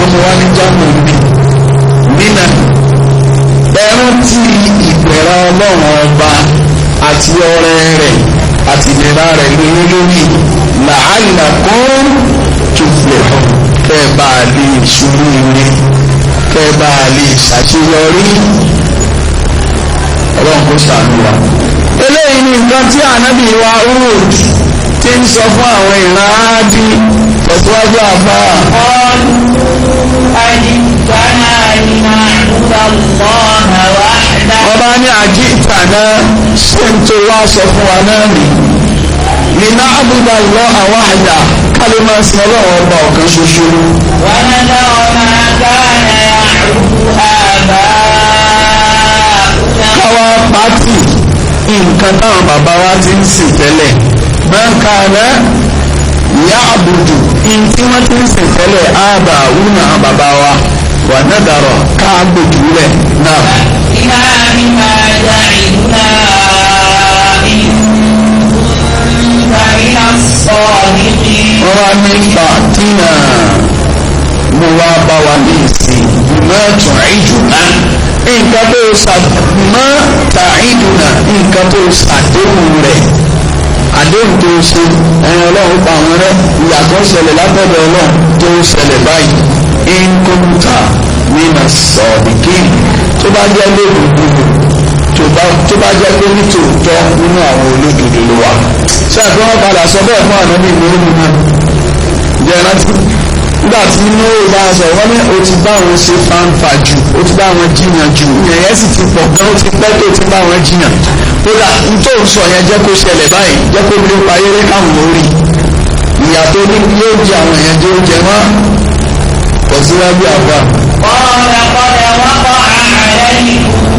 ọmọ wa ní jámù mi mínà. Ẹ rántí ìdẹ̀ra ọlọ́run ọba àti ọrẹ rẹ̀ àti ìdẹ̀ra rẹ̀ lórí lórí la'allakum tuflihun kẹ́ bá a lè ṣubú ire kẹ́ bá a lè ṣàṣeyọrí. Ọlọ́run kò ṣàánú wa. Eléyìí ni nǹkan tí ànábì wa Hud ti ń sọ fún àwọn ìran Áádì. Tẹ̀síwájú àbá. Ọba ní àjíǹtàná ṣé ń tó wá sọ fún wa náà nì. Nínú àbúdá lọ àwọn àjà kálí máa ń sin ọlọ́run ọba ọ̀kan ṣoṣo. Káwa pátì nǹkan táwọn bàbá wa ti ń sìn tẹ́lẹ̀. Báńkà náà ìyá àbùdù tí wọ́n ti ń sìn tẹ́lẹ̀ àbà wúnà bàbá wa wà nádàrọ̀ káàgbòjú rẹ̀ náà. Wọ́n wá ní fàtínà mo wá bá wa ní ìsìn mọ́tò ìdùnnà nǹkan tó mọ́ ta ìdùnnà nǹkan tó ṣàdéhùn rẹ̀ àdéhùn tó ṣe ẹ̀yin ọlọ́run pa àwọn rẹ̀ ìyàtọ̀ ṣẹlẹ̀ látọ̀dọ̀ ọlọ́run tó ṣẹlẹ̀ báyìí ìnkúntà nínà sọ̀dìkì tó bá jẹ́ lódodo tó bá jẹ́ pé nítòótọ́ nínú àwọn olódodo ló wà. Ṣé àgbẹ̀ wọn padà sọ bẹ́ẹ̀ fún ànábì ìlú náà jẹ́ rántí nígbà tí inú ìbá sọ wọ́n ní o ti bá wọn ṣe fanfa jù o ti bá wọn jiyàn jù ìyẹn yẹn sì ti pọ̀ gan o ti pẹ́ tó ti bá wọn jiyàn kódà n tó ń sọ yẹn jẹ́ kó ṣẹlẹ̀ báyìí jẹ́ kó bí ó parí rẹ́ káwọn lórí ìyà tó ní yóò jẹ àwọn èèyàn jẹ oúnjẹ wọn kò síwájú àbá.
Qala qad waqa'a alaykum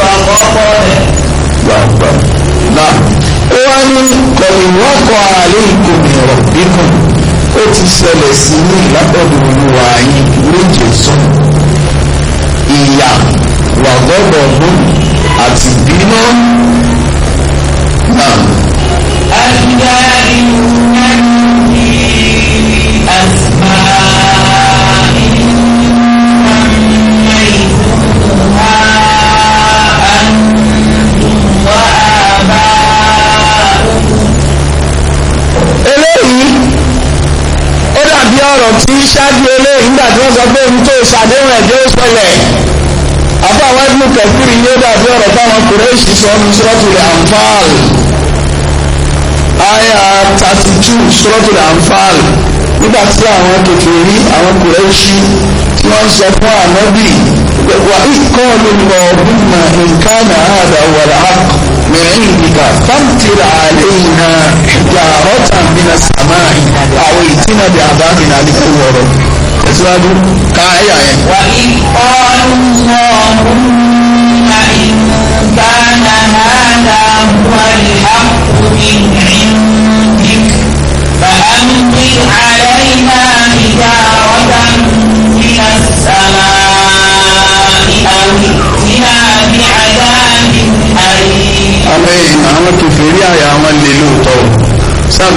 rabbukum wa ghadab.
Náà ó wá ní kọ̀lìwọ́kọ̀ alaykum min rabbikum ó ti ṣẹlẹ̀ sí ní látọ̀dọ̀ olúwa yín méje sùn ìyà wà gbọ́dọ̀ mú àti bínú náà. Eléyìí ó dàbí ọ̀rọ̀ tí ṣáájú eléyìí nígbà tí wọ́n sọ pé ohun tó ṣàdéhùn ẹ̀jẹ̀ ó ṣẹlẹ̀. Àbá àwọn ẹbí kẹfìrì yóò dàbí ọ̀rọ̀ táwọn Kùrẹ́ṣì sọ ní Suratul Anfal. Àyà 32 Suratul Anfal. Nígbà tí àwọn kèfèrí àwọn Kùrẹ́ṣì tí wọ́n ń sọ fún ànábì wà qalu Allahumma in kana hadha huwa al-haqq min indika famtir alayna hijaratan minas samai aw i'tina bi'adhabin alim ọ̀rọ̀ tẹ̀síwájú ká àyà yẹn.
وإذ قالوا اللهم إن كان هذا هو الحق من عندك فأمطر علينا حجارة من السماء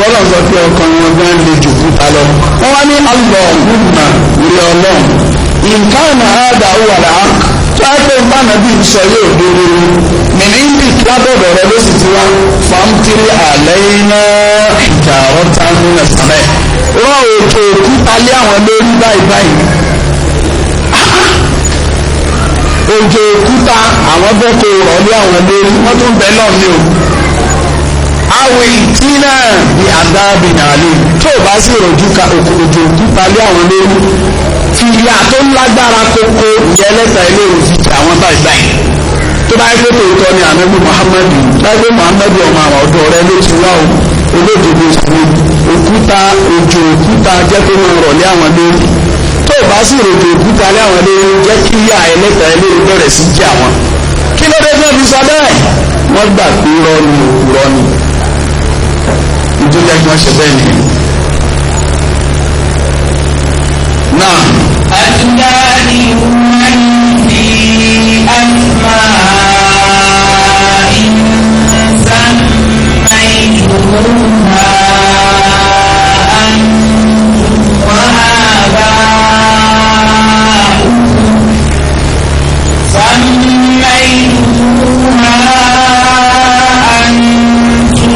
Ṣẹ̀gbọ́n sọ pé ọkàn wọn gan le jù kúta lọ. Wọ́n wá ní Allahumma rí ọlọ́run. Nǹkan àádá wà láà tó á pé bánà bí n sọ yóò dúró mìíní lábọ̀dọ̀ rẹ ló sì ti wá fàmtìrì àlẹ́ iná ìjà ọ̀tá nínú sàmẹ́. Rọ òjò òkúta lé àwọn lórí báyìí báyìí. Òjò òkúta àwọn bẹ́ẹ̀ kó rọ̀ lé àwọn lórí wọ́n tún bẹ́ẹ̀ lọ́ọ̀ ní o. Àwìn tí náà bí àdáàbì nàlẹ́ tó bá sì rọ̀jú ka òjò òkúta lé àwọn lórí fìyà tó lágbára kókó ìyẹn lẹ́tà ilé òfin jà àwọn báyìí báyìí. Tó bá yẹ pé tòótọ́ ni ànábì Muhammadu láìpẹ́ Muhammadu ọmọ àwọn ọ̀dọ́ rẹ ló ti wá o olódodo sí òkúta òjò òkúta jẹ́ kó máa rọ̀ lé àwọn lórí tó bá sì rọ̀jò òkúta lé àwọn lórí jẹ́ kí ìyà ẹlẹ́ta ilé bẹ̀rẹ̀ sí jẹ àwọn. Kí ló dé tí wọ́n fi sọ bẹ́ẹ̀? Wọ́n gbà pé rọ́ ni òkúrọ́ ni ìdúnyẹ kí wọ́n ṣe bẹ́ẹ̀ nìyẹn. Náà.
أتجادلونني في أسماء سميتموها أنتم وآباؤكم سميتموها أنتم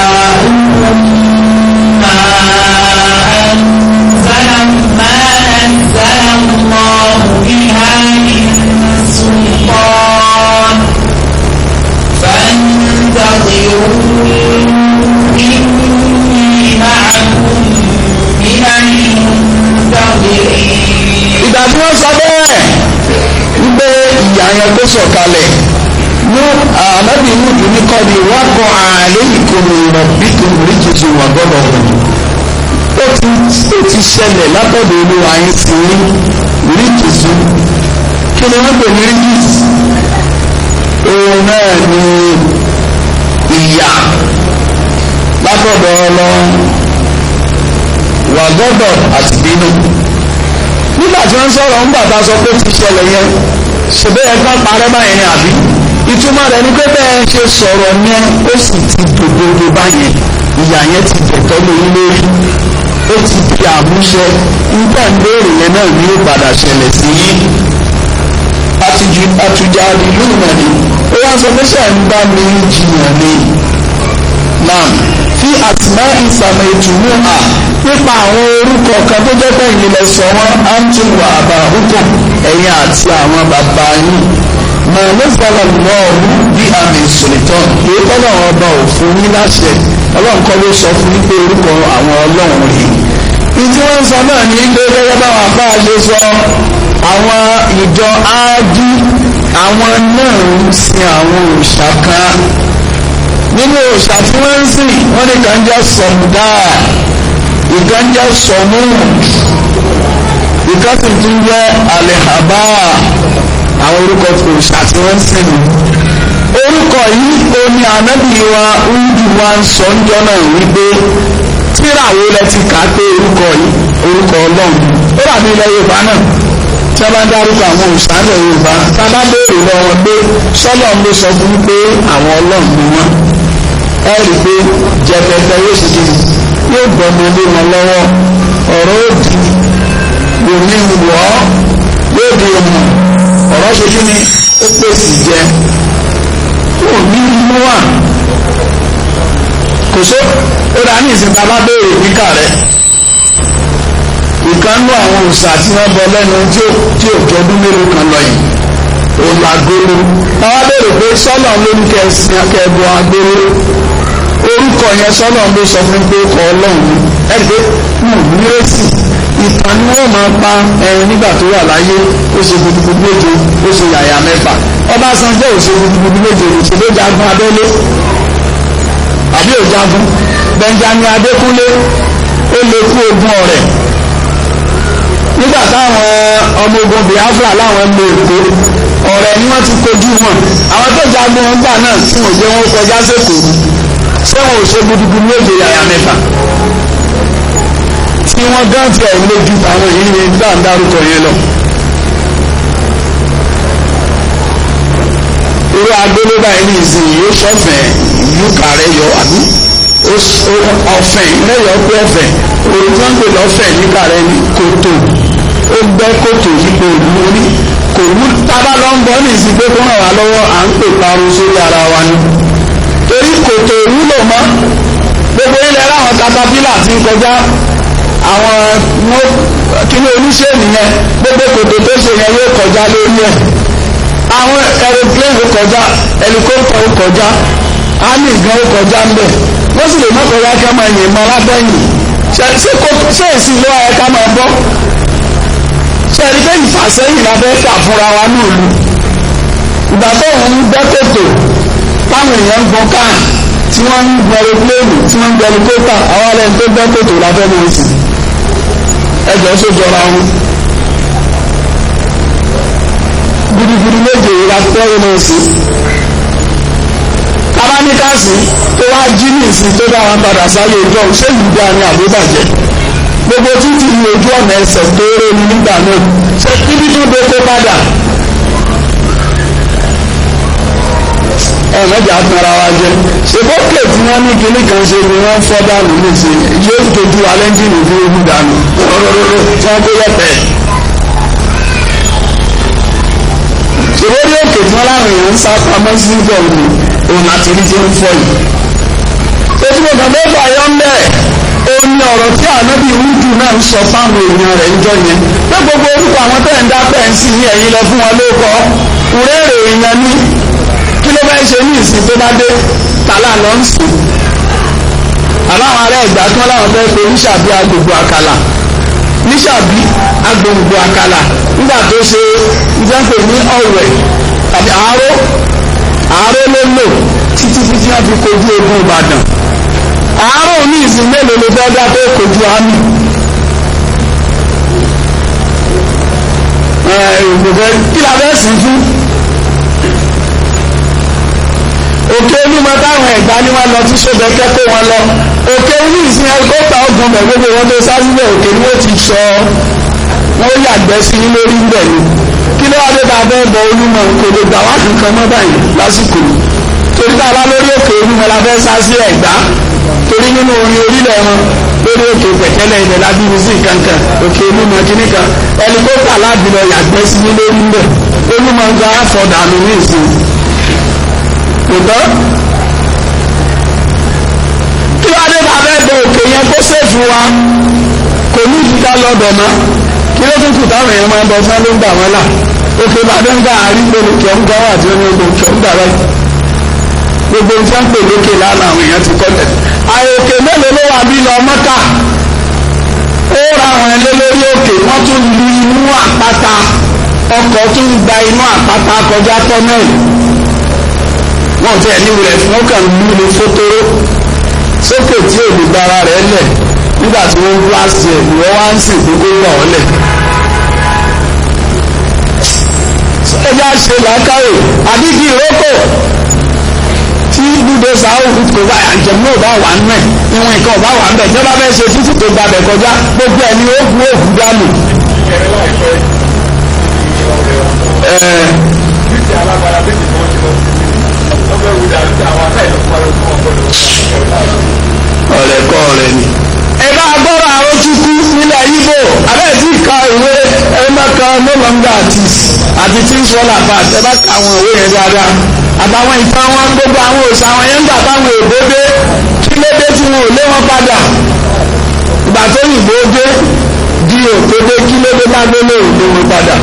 وآباؤكم ما أنزل ما نزل الله بها من سلطان فانتظروا إني معكم من المنتظرين.
Ìgbà tí wọ́n sọ bẹ́ẹ̀ wípé ìyà yẹn tó sọ̀kalẹ̀ mú ànábì Húdù ní kọ́ni wákọ̀ àlẹ́ ìkòmù ìrọ̀bíkùn ríjìjì wà gbọ́dọ̀ hù. Ó ti ṣẹlẹ̀ látọ̀dọ̀ olúwa yín sí ní ríjìjì. Kí ni wọ́n pè ní ríjìjì? Òun náà ni ìyà látọ̀dọ̀ Ọlọ́run wà gbọ́dọ̀ àti bínú. Nígbà tí wọ́n ń sọ̀rọ̀ ńgbà tá a sọ pé ó ti ṣẹlẹ̀ yẹn ṣèbẹ́ ẹ̀ kan parẹ́ báyẹn ni àbí ìtumọ̀ rẹ̀ ni pé bẹ́ẹ̀ ṣe sọ̀rọ̀ yẹn ó sì ti dòdòdó báyẹn ìyà yẹn ti dẹ̀tọ́ lórí lórí ó ti di àmúṣẹ nígbà ń béèrè yẹn náà ní ó padà ṣẹlẹ̀ sí yín. Àtújà ìlú ìmọ̀ni ó wá sọ pé ṣe ń bá mi jiyàn ni nam fi àtìmá ìsàmì ìtùnú à nípa àwọn orúkọ kan tó jẹ́ pé ìyìnlẹ̀ sọ wọ́n antum wa aba'ukum ẹ̀yin àti àwọn bàbá yín mà ló fọlọ́ lọ́ọ̀rù bí àmì ìsòlítọ́ èyí tọ́lọ̀ ọba ò fún yín láṣẹ ọlọ́run kọ́ ló sọ fún yín pé orúkọ àwọn ọlọ́run rèé. Ìtí wọ́n ń sọ náà ní pé gẹ́gẹ́ báwọn afáà ṣe sọ àwọn ìjọ áádí àwọn náà ń sin àwọn òòṣà kan nínú òòṣà tí wọ́n ń sìn wọ́n ní kàn jẹ́ sọ̀mùdá ìkan jẹ́ sọ̀mùd ìkan sì tún jẹ́ àlẹ́hàbá àwọn orúkọ òòṣà tí wọ́n ń sìn ní. Orúkọ yìí ó ní ànábì wa Húdù wa ń sọ ńjọ́ náà wípé tíra wo lẹ ti kà á pé orúkọ yìí orúkọ Ọlọ́run ó dàbí ilẹ̀ Yorùbá náà tí wọ́n bá ń dárúkọ àwọn òòṣà ilẹ̀ Yorùbá tá a bá béèrè lọ́wọ́ pé sọ́lọ́ ló sọ fún pé àwọn Ọlọ́run ni wọ́n ẹ rí i pé jẹpẹtẹ yóò ṣe kí yóò gbọmọ lé wọn lọ́wọ́ ọ̀rọ̀ òdì omi wọ́ yóò di òmù ọ̀rọ̀ ṣe kí ni ó pèsè jẹ kò ní inú wà kò só ó dá ní ìsìn tá a bá béèrè kíkà rẹ ìkànnú àwọn òòṣà tí wọ́n bọ lẹ́nu tí ò jọdún mélòó kan lọ yìí òun làgbóró bàbá béèrè pé sọ́lọ̀ ló ní kẹsìn akẹ́bọ agbóró orúkọ yẹn sọ́lọ̀ ló sọ fún pé kọ́ ọlọ́run ẹ pé mò ń nírètí ìtàn ni wọ́n máa pa ẹrin nígbà tó wà láyé ó ṣe gudugudu méje ó ṣe yàyà mẹ́fà Ọbásanjọ́ ò ṣe gudugudu méje òṣèlú ló jagun abẹ́lé àbí ò jagun Benjamin Adékúnlé ó lè kú ogun ọ̀rẹ́ nígbà táwọn ọmọ ogun Biafra láwọn lè kó ọ̀rẹ́ ni wọ́n ti kojú wọn àwọn tó jagun wọn gbà náà tí wọ́n jẹ́ wọn kọjá sẹ́kọ̀ọ́ ṣé wọn ò ṣe gudugudu méje yàyà mẹ́fà tí wọ́n gán tiẹ̀ lójú àwọn èyí ni gbà ń dárúkọ yẹn lọ. Irú agbélé báyìí ní ìsìn yóò ṣọ̀fẹ́ Ìlú Kàrẹ́ yọ àbí ọ̀fẹ́ lẹ́yọ̀ pé ọ̀fẹ́ òun tí wọ́n ń pè lọ́fẹ̀ ní Kàrẹ́ ní kòtò. Ó gbẹ́ kòtò yípo ìlú orí kò wú. Tábà lọ ń bọ́ ní ìsìn pé kó ràn wá lọ́wọ́, à ń pè parun sórí ara wa ni, torí kòtò wúlò mọ́. Gbogbo ilẹ̀ láwọn katapila ti ń kọjá, àwọn kíní oníṣẹ́ nìyẹn. Gbogbo kòtò tó ṣe yẹn yóò kọjá lórí ẹ̀. Àwọn aeroplane ó kọjá, helicopter ó kọjá, army gan ó kọjá ń bẹ̀. Wọ́n sì lè má kọjá kí wọ́n máa yìnbọn lábẹ́yìn. Ṣé èsì ló wáyé ká máa bọ́? Ṣe ẹni pé ìfàsẹ́yìn la fẹ́ fà fúnra wa ní ìlú? Ìgbà tó ń gbẹ́ kòtò táwọn èèyàn ń gbọ́n káà, tí wọ́n ń gbọ́ aeroplane, tí wọ́n ń gbọ́ helicopter, àwọn alẹ́ tó gbẹ́ kòtò la fẹ́ máa sìn. Ẹjọ́ sójọra wọn. Gudugudu méje la fẹ́ máa sìn. Tabaníkàsí tó wá jí ní ìsìn tó dá wọn padà sáyé ìjọ, ṣé ìlú dáa ni àbúbàjẹ́? Gbogbo títí ní ojú ọ̀nà ẹsẹ̀ tó ré ní nígbà náà, ṣé kíbi tó dé kó padà? Ẹ̀mẹ́jà tanra wa jẹ. Ṣèbókè tí wọ́n ní kinní kan ṣe ni wọ́n fọ́ dànù nísìnyí, yóò dojú alẹ́ńjìnì bí ogun dànù rọ́rọ́rọ́rọ́ tí wọ́n kó yẹ̀pẹ̀. Ṣèbórí òkè tí wọ́n láwọn èèyàn ń sá pamọ́ sí nígbà òní òun àti rí tí ń fọ́ yìí. Ṣé tí mo kàn fẹ́ fà yọ ń bẹ́ẹ̀, ó ní ọ̀rọ̀ tí ànábì Húdù náà ń sọ fáwọn èèyàn rẹ̀ ńjọ́ yẹn, pé gbogbo orúkọ àwọn tẹ́ ń dápẹ́ ń sìn ní ẹ̀yìn lọ fún wọn lóko òrèrè èèyàn ní kí ló bá ń ṣe ní ìsìn tó bá dé tàlà lọ ń sìn. Àbáwọn ará Ẹ̀gbá tí wọ́n láwọn fẹ́ pe níṣàbí agbègbè àkàlà, níṣàbí agbègbè àkàlà, nígbà tó ṣe ìjọpẹ̀ ní ọ̀wẹ̀ tàbí àárò, àárò ló lò títí títí wọ́n fi kojú ogun Ìbàdàn. Àárò ní ìsìn mélòó ló fẹ́ dá tó kojú àmì? Kí la fẹ́ sìn fún? Òkè Olúmọ táwọn Ẹ̀gbá ní wọn lọ tí Sódẹ̀kẹ́ kó wọn lọ, òkè ní ìsìn ẹ̀kọ́ta ogun bẹ̀, gbogbo wọn tó sá síbẹ̀ òkè ni wọ́n ti sọ wọ́n yàgbẹ́ sí ní lórí ń bẹ̀ ni. Kí ló wá dé tá a fẹ́ bọ Olúmọ? Kò lè gbà wá kankan mọ́ báyìí lásìkò yìí, torí tá a bá lórí òkè Olúmọ la fẹ́ sá sí Ẹ̀gbá, torí nínú orin orílẹ̀ wọn lórí òkè pẹ̀tẹ́lẹ̀ ilẹ̀ lábíbi sí kankan òkè Olúmọ kìíní kan, ẹlikọ́pà lábìlọ yàgbẹ́ sí ní lórí ń bẹ̀. Olúmọ ń gba àfọ̀dànù ní ìsìn kò tán. Kí wàá dé bá fẹ́ bọ òkè yẹn kó sèfù wa? Kò ní ìdíkà lọ́dọ̀ mọ́. Kí ló tún kù táwọn èèyàn máa ń bọ fún ló ń gbà wọ́n là? Òkè bàbá ń gbà àárín gbòòrò kí ọ̀hún gbà wà tí ó ní ogun kí ọ̀hún gbà báyìí. Gbogbo tí wọ́n ń pè lókè lánàá àwọn èèyàn ti kọ́ tẹ̀. Àyòkè mélòó ló wà bí lọ Mọ́kà? Ó ra àwọn ẹlẹ́ lórí òkè, wọ́n tún lu inú àpáta, ọkọ̀ tún gba inú àpáta kọjá tọ́nẹ́ẹ̀lì. Wọ́n ti ẹ̀ ní rẹ̀ fún ọkàn lù ní fótóró sókè tí ò lè gbára rẹ̀ lẹ̀ nígbà tí wọ́n blast ẹ̀, ìwọ́ wá ń sìn pé kó gbà ọ́ lẹ̀. Ẹja ṣe làákàyè àbíkí ìrókò tí ibùdó sàáwù kò bá àjẹmú ò bá wà nù ẹ̀, ìwọ̀n nǹkan ò bá wà nbẹ̀, tí wọ́n bá fẹ́ ṣe títí tó gbabẹ̀ kọjá, gbogbo ẹ̀ ní ó kú òkú dànù. Ọ̀rẹ́ kọ́ ọ̀rẹ́ ni. Ẹ bá gbọ́dọ̀ Aróchukwu nílẹ̀ Ìgbò, abẹ́ tí ka ìwé ẹ̀mẹ́ka no longer artist àti things fall apart, ẹ bá ka àwọn ìwé yẹn dáadáa. Àtàwọn ìtàn wọn, gbogbo àwọn òòṣà àwọn yẹn ń gbà táwọn èèbó dé, kí ló dé tí wọn ò lé wọn padà? Ìgbà tó yìnbó dé, di òkè dé, kí ló dé bá gbélé ò lé wọn padà?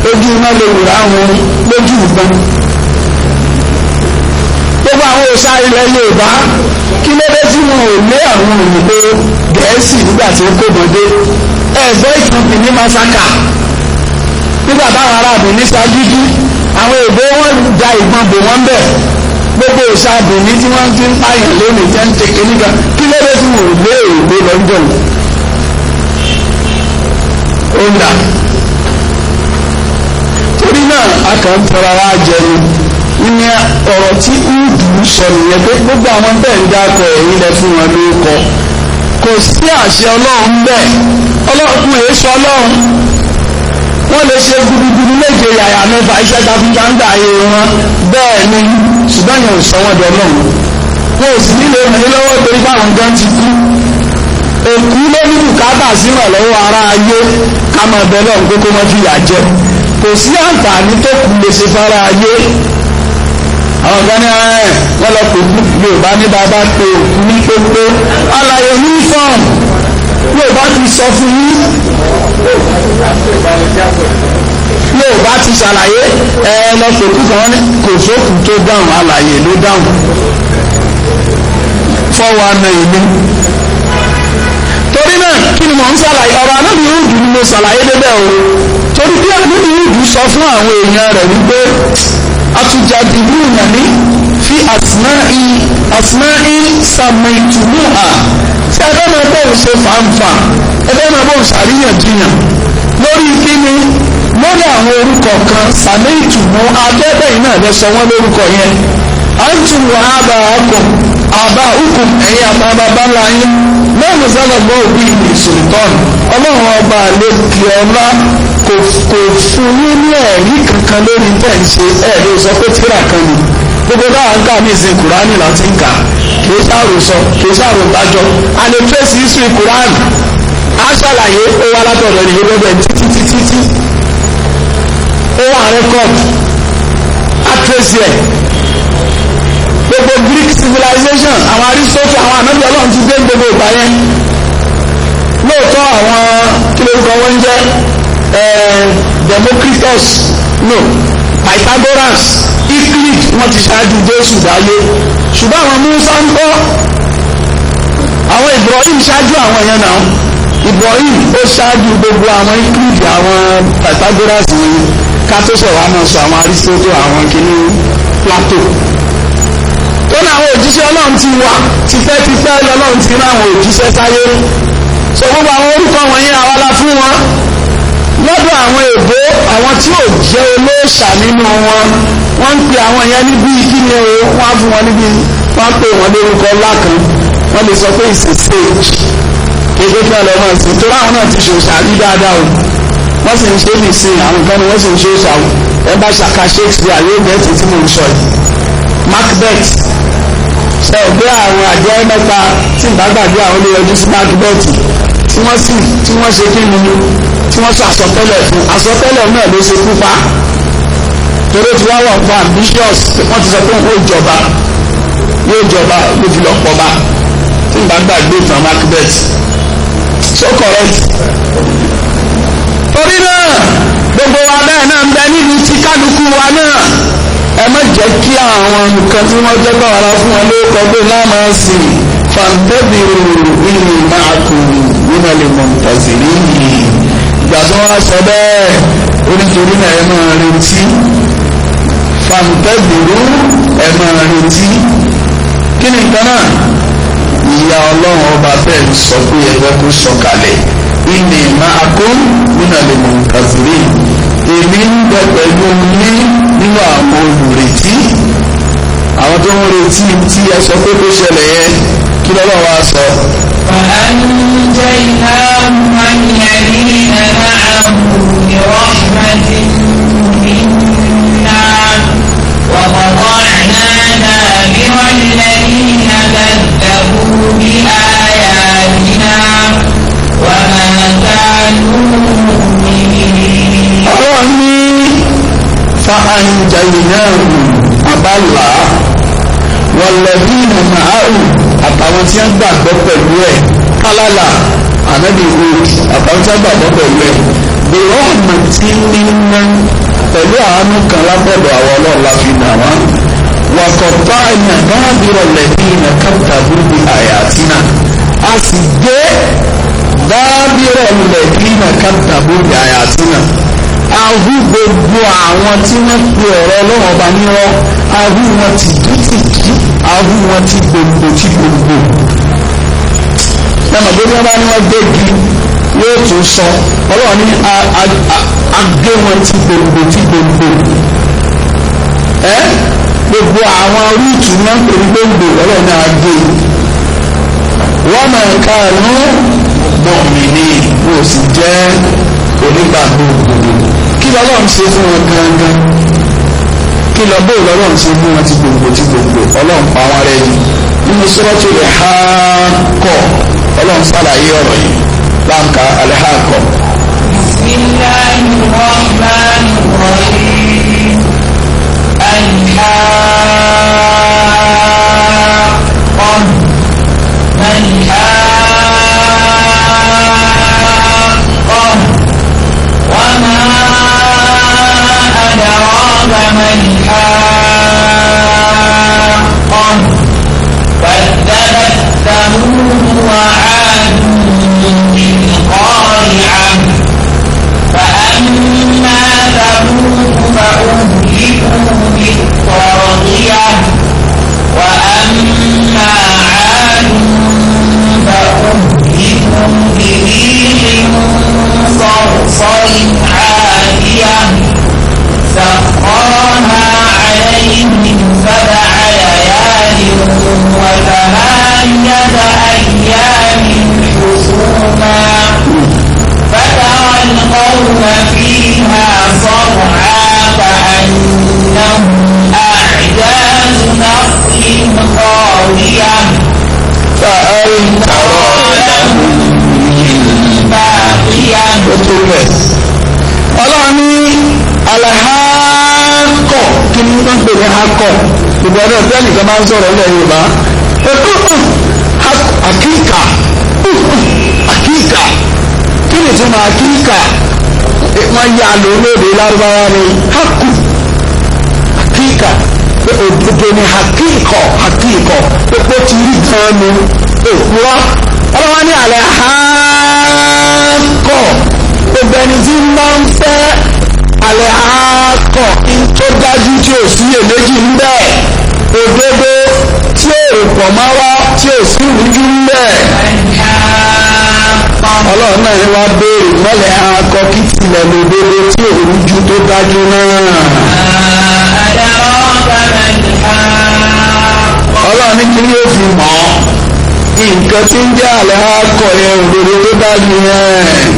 Ojú iná lè wùrà wọn lójú ìbọn. Gbogbo àwọn òòṣà ilẹ̀ Yorùbá, kí ló dé tí wọn ò lé àwọn òyìnbó Gẹ̀ẹ́sì nígbà tí ó kó bọ̀dé? Ẹ̀gbọ́ ìtàn Benin massacre nígbà táwọn ará Benin ṣagídí, àwọn èèbó wọn da ìbọn bò wọ́n bẹ̀. Gbogbo òòṣà Benin tí wọ́n ti ń pààyàn lónìí tẹ́ ń tẹ̀kẹ́ nígbà, kí ló dé tí wọn ò lé èèbó lọ́jọ́? Ó ń dà. Torí náà a kàn ń tọrọ ara jẹ ni. Ní ọ̀rọ̀ tí Húdù sọ nìyẹn, pé gbogbo àwọn bẹ́ẹ̀ ń dákọ̀ ẹ̀yìn lẹ fún wọn lórúkọ, kò sí àṣẹ Ọlọ́run bẹ́ẹ̀. Ọlọ́run kún èso Ọlọ́run. Wọ́n lè ṣe gudugudu méje yàyà mẹ́fà iṣẹ́ takuntakun ayé wọn bẹ́ẹ̀ ni, ṣùgbọ́n yẹn ò sọ wọ́n dọ̀ náà. Wọn ò sì nílò ìrànlọ́wọ́ torí báwọn gan ti kú. Òkú ló ní bùkátà sí ìrànlọ́wọ́ ara ayé ká máa bẹ lọ́run pé kó má fìyà jẹ. Kò sí àǹfààní tó kù lè ṣe fara ayé. Àwọn kan ní ẹ wọ́n lọ pè kú Yorùbá ní bàbá pé òkú ní pépé alàyè ní fọ́ọ̀mù Yorùbá ti sọ fún yín. Yorùbá ti ṣàlàyé ẹ lọ pè kú kan ní kò sókù tó dáhùn, alàyè ló dáhùn. 419 ni. Torí náà kí ni mò ń ṣàlàyé ọ̀rọ̀ Ànábì Húdù ni mo ṣàlàyé débẹ̀ o. Torí bí Ànábì Húdù sọ fún àwọn èèyàn rẹ̀ wípé atujadilunani fi asma'i samaitumuha, tí ẹ fẹ́ máa bóun ṣe fàǹfà, ẹ fẹ́ máa bóun ṣàríyànjiyàn lórí kíni, lórí àwọn orúkọ kan samaitumu abẹ́bẹ̀yìn náà lọ sọ wọ́n lórúkọ yẹn. Antum wa aba'akum aba'ukum, ẹ̀yin àtàwọn bàbá ńlá yín lẹ́nu sọ́dọ̀ gbọ́ òbí ìṣòlítọ́nù. Ọlọ́run ọba àlejò ọlá kò fún yín ní ẹ̀rí kankan lórí tẹ̀ ń ṣe. Ẹ̀ ló sọ pé tíra kan ni gbogbo báwa ń kà ní ìsìn kùránì láti ń kà, kì í ṣàròsọ, kì í ṣàròdájọ. A lè trace history kùránì, á ṣàlàyé ó wá látọ̀dọ̀ ní gbogbo ẹ̀ títí títí tí ó wà record, á trace ẹ̀. Gbogbo Greek civilization, àwọn Aristotle, àwọn ànábì Ọlọ́run ti dé gbogbo ìgbà yẹn. Lóòótọ́ àwọn kí lórúkọ wọn ń jẹ́ Democritus, no, Pythagoras, Euclid, wọ́n ti ṣáájú Jésù dáyé. Ṣùgbọ́n àwọn Musa ń kọ́, àwọn Ibrahim ṣáájú àwọn yẹn náà. Ibrahim ó ṣáájú gbogbo àwọn Euclid, àwọn Pythagoras yẹn, ká tó sọ̀rọ̀ àmọ́ sọ àwọn Aristotle, àwọn kìíní Plato. Tó ní àwọn òjíṣẹ́ Ọlọ́run ti wà tipẹ́tipẹ́, Ọlọ́run ti rán àwọn òjíṣẹ́ sáyé. So gbogbo àwọn orúkọ wọ̀nyí àwa la fún wọn. Lọ́dọ̀ àwọn èbó, àwọn tí ò jẹ́ olóòṣà nínú wọn, wọ́n ń pe àwọn yẹn níbi kíni o, wọ́n á fún wọn níbi, wọ́n á pè wọ́n lórúkọ ńlá kan. Wọ́n lè sọ pé it's a sage, kéde fún ọlọ́mọ ìsìn, torí àwọn náà ti ṣòṣà rí dáadáa o. Wọ́n sì ń ṣe ní ìsìn àwọn kan ni wọ́n sì ń ṣe òṣà o. Ẹ bá ṣàkà Shakespeare yóò bẹ́ẹ̀ tí mò ń sọ yìí. Macbeth, ṣe ò gbé àwọn àjọ mẹ́ta tí ìbá gbàgbé àwọn olè yọjú sí Macbeth, tí wọ́n sì tí wọ́n ṣe kí ni, tí wọ́n sọ àsọtẹ́lẹ̀ fún, àsọtẹ́lẹ̀ náà ló ṣe kú pa. Torí tí wọ́n wọ̀ fún ambitious, wọ́n ti sọ pé yóò jọba, yóò jọba, ló fi lọ pọba. Tí ìbá gbàgbé ìtàn Macbeth, so correct. Torí náà gbogbo wa bẹ́ẹ̀ náà ń bẹ níbi tí kálukú wa náà. Ẹ má jẹ́ kí àwọn nǹkan tí wọ́n jẹ́ bá wàrà fún wọn lórúkọ pé láàmú sí fàǹtẹ́bìrì ìlú máa kù nínú lè mọ̀ tàzírí. Ìgbà tí wọ́n sọ bẹ́ẹ̀, onítorí náà ẹ máa retí. Fàǹtẹ́bìrì ẹ máa retí. Kí ni nǹkan náà? Ìyá Ọlọ́run ọba bẹ́ẹ̀ sọ pé ẹ fẹ́ kó sọ̀kalẹ̀. Ìní máa kú nínú lè mọ̀ tàzírí. Èmi ń bẹ pẹ̀lú yín nínú àwọn olùrètí, àwọn tó ń retí tí ẹ sọ pé kó ṣẹlẹ̀ yẹn. Kí lọ́lọ́ wa sọ.
وأنجيناه والذين معه برحمة منا وقطعنا دابر الذين كذبوا بآياتنا وما كانوا مؤمنين.
Ọlọ́run ní فأنجيناه abala والذين معه, àtàwọn tí wọ́n gbàgbọ́ pẹ̀lú ẹ̀, kálálà ànábì Hud, àtàwọn tí wọ́n gbàgbọ́ pẹ̀lú ẹ̀, برحمة منا, pẹ̀lú àánú kan lábọ̀dọ̀ àwọn Ọlọ́run la fi nà wọ́n. وقطعنا دابر الذين كذبوا بآياتنا, a sì gbé دابر الذين كذبوا بآياتنا, ahu gbogbo àwọn tí wọ́n pe ọ̀rọ̀ Ọlọ́run ọba nírọ́, ahu wọn ti dútìdí, ahu wọn ti gbòǹgbò ti gbòǹgbò. Lẹ́mọ̀ bí wọ́n bá ní wọ́n gbégi yóò tún sọ, Ọlọ́run ní agbé wọn ti gbòǹgbò ti gbòǹgbò. Ẹ gbogbo àwọn rúùtù náà pè ní gbòǹgbò, Ọlọ́run ní agbé. Wọ́n máa ń káàánú mọ̀mìnì, wọ́n sì jẹ́ onígbàgbọ́ òdodo. Kí lọ́lọ́run ṣe fún wọn gangan? Kí lọ bóyá lọ́lọ́run ṣe fún wọn ti gbòǹgbò ti gbòǹgbò? Ọlọ́run pa wọn rẹ́ ni. Nínú Suratul Haqqah, Ọlọ́run ṣàlàyé ọ̀rọ̀ yìí. Báńkà Al-Haqqah.
Bismillahir Rahmanir Rahim. Al-Haqqah. Mal-Haqqah. Wa ma adraka mal-Haqqah. كذبت ثمود وعاد بالقارعة. فأما ثمود فأهلكوا بالطاغية. وأما عاد فأهلكوا بريح صرصر عاتية. سخرها عليهم 7 ليال و8 أيام حسوما. فترى القوم فيها صرعى كأنهم أعجاز نخل خاوية.
فهل ترى
لهم من باقية.
Ọlọ́run ní Al-Haqqah. Kí ni wọ́n ń pè ní Haqqah? Gbogbo ọdún ọ̀tẹ́ nìkan máa ń sọ̀rọ̀ ilẹ̀ Yorùbá. Àkíkà, àkíkà, kí ni tí máa kíkà? Wọ́n yà lò lóde lárúbáwá ni haku, àkíkà, pé òdodo ni àkíkọ̀, àkíkọ̀, pé ó ti rí gan-an ni òkúrọ́. Ọlọ́wọ́n ní Al-Haqqah, gbogbo ẹni tí ń bá ń fẹ́ Al-Haqqah tó dájú tí ò sí èméjì ń bẹ, òdodo tí ò pọ̀ mọ́ wá, tí ò sí ìrújú ń bẹ. Ọlọ́run náà ni wọ́n béèrè mọ́lẹ̀ akọ kí tilẹ̀ lòdodo tí ò rújú tó dájú náà. Ọlọ́run ní kí ni ó fi mọ̀ ọ́ nǹkan tí ń jẹ́ Al-Haqqah yẹn, òdodo tó dájú yẹn.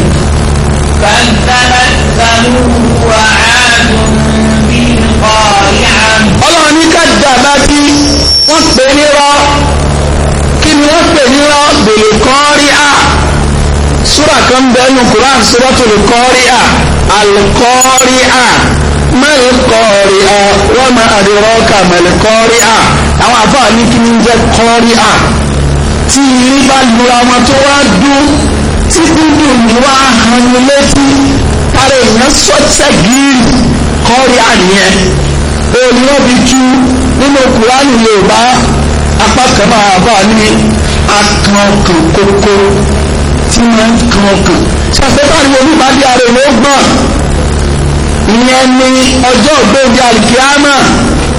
كذبت ثمود وعاد بالقارعة.
Ọlọ́run ní ká dàbá tí wọ́n pè ní rọ́. Kí ni wọ́n pè ní rọ́? Bèlè kọ́rí à. Súrà kan bẹ́ẹ̀ nu Quran, Suratul Qari'a. Al-Qari'a, mal-Qari'a wa ma adraka mal-Qari'a. Àwọn àfáà ní kí ni ń jẹ́ kọ́rí à? Tí irin bá lura wọn tó wá dún, tí dúdú ní wá hàn ní létí, tààrà èèyàn sọ́tẹ̀ gírì, kọ́rí à nìyẹn. Òní wọ́n fi tú nínú Kùránì Yorùbá. Apá kan náà àbá ní akan ọkàn kókó tí wọ́n ń kan ọkàn ṣàfẹ́fà ní oníbàdí ara ìlú gbọ̀n. Ìyẹn ni ọjọ́ ògbóǹde àlìkíámà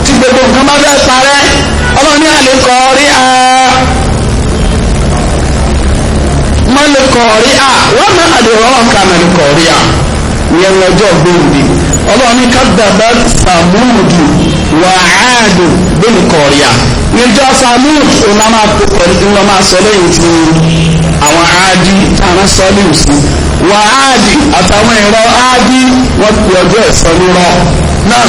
tí gbogbo nǹkan bá fẹ́ parẹ́. Ọlọ́run ní àlè kọ́rí a, mọ́lẹ̀ kọ́rí a, wọ́n máa àdéhùn ọ̀kà mẹ́lẹ̀ kọ́rí a. Ìyẹn ni ọjọ́ ògbóǹde. Ọlọ́run ní kádàbà sàmúdù wà áàdù bẹ́ẹ̀ kọ́rí a. Ìjọ sàmúdù ọ̀nà máa sọ lẹ́yìn tí àwọn áádí táwọn sọ́ọ́lù sí wà áàdì àtàwọn ẹ̀rọ áádí, wọ́n pe ọjọ́ ẹ̀san nírọ́ náà.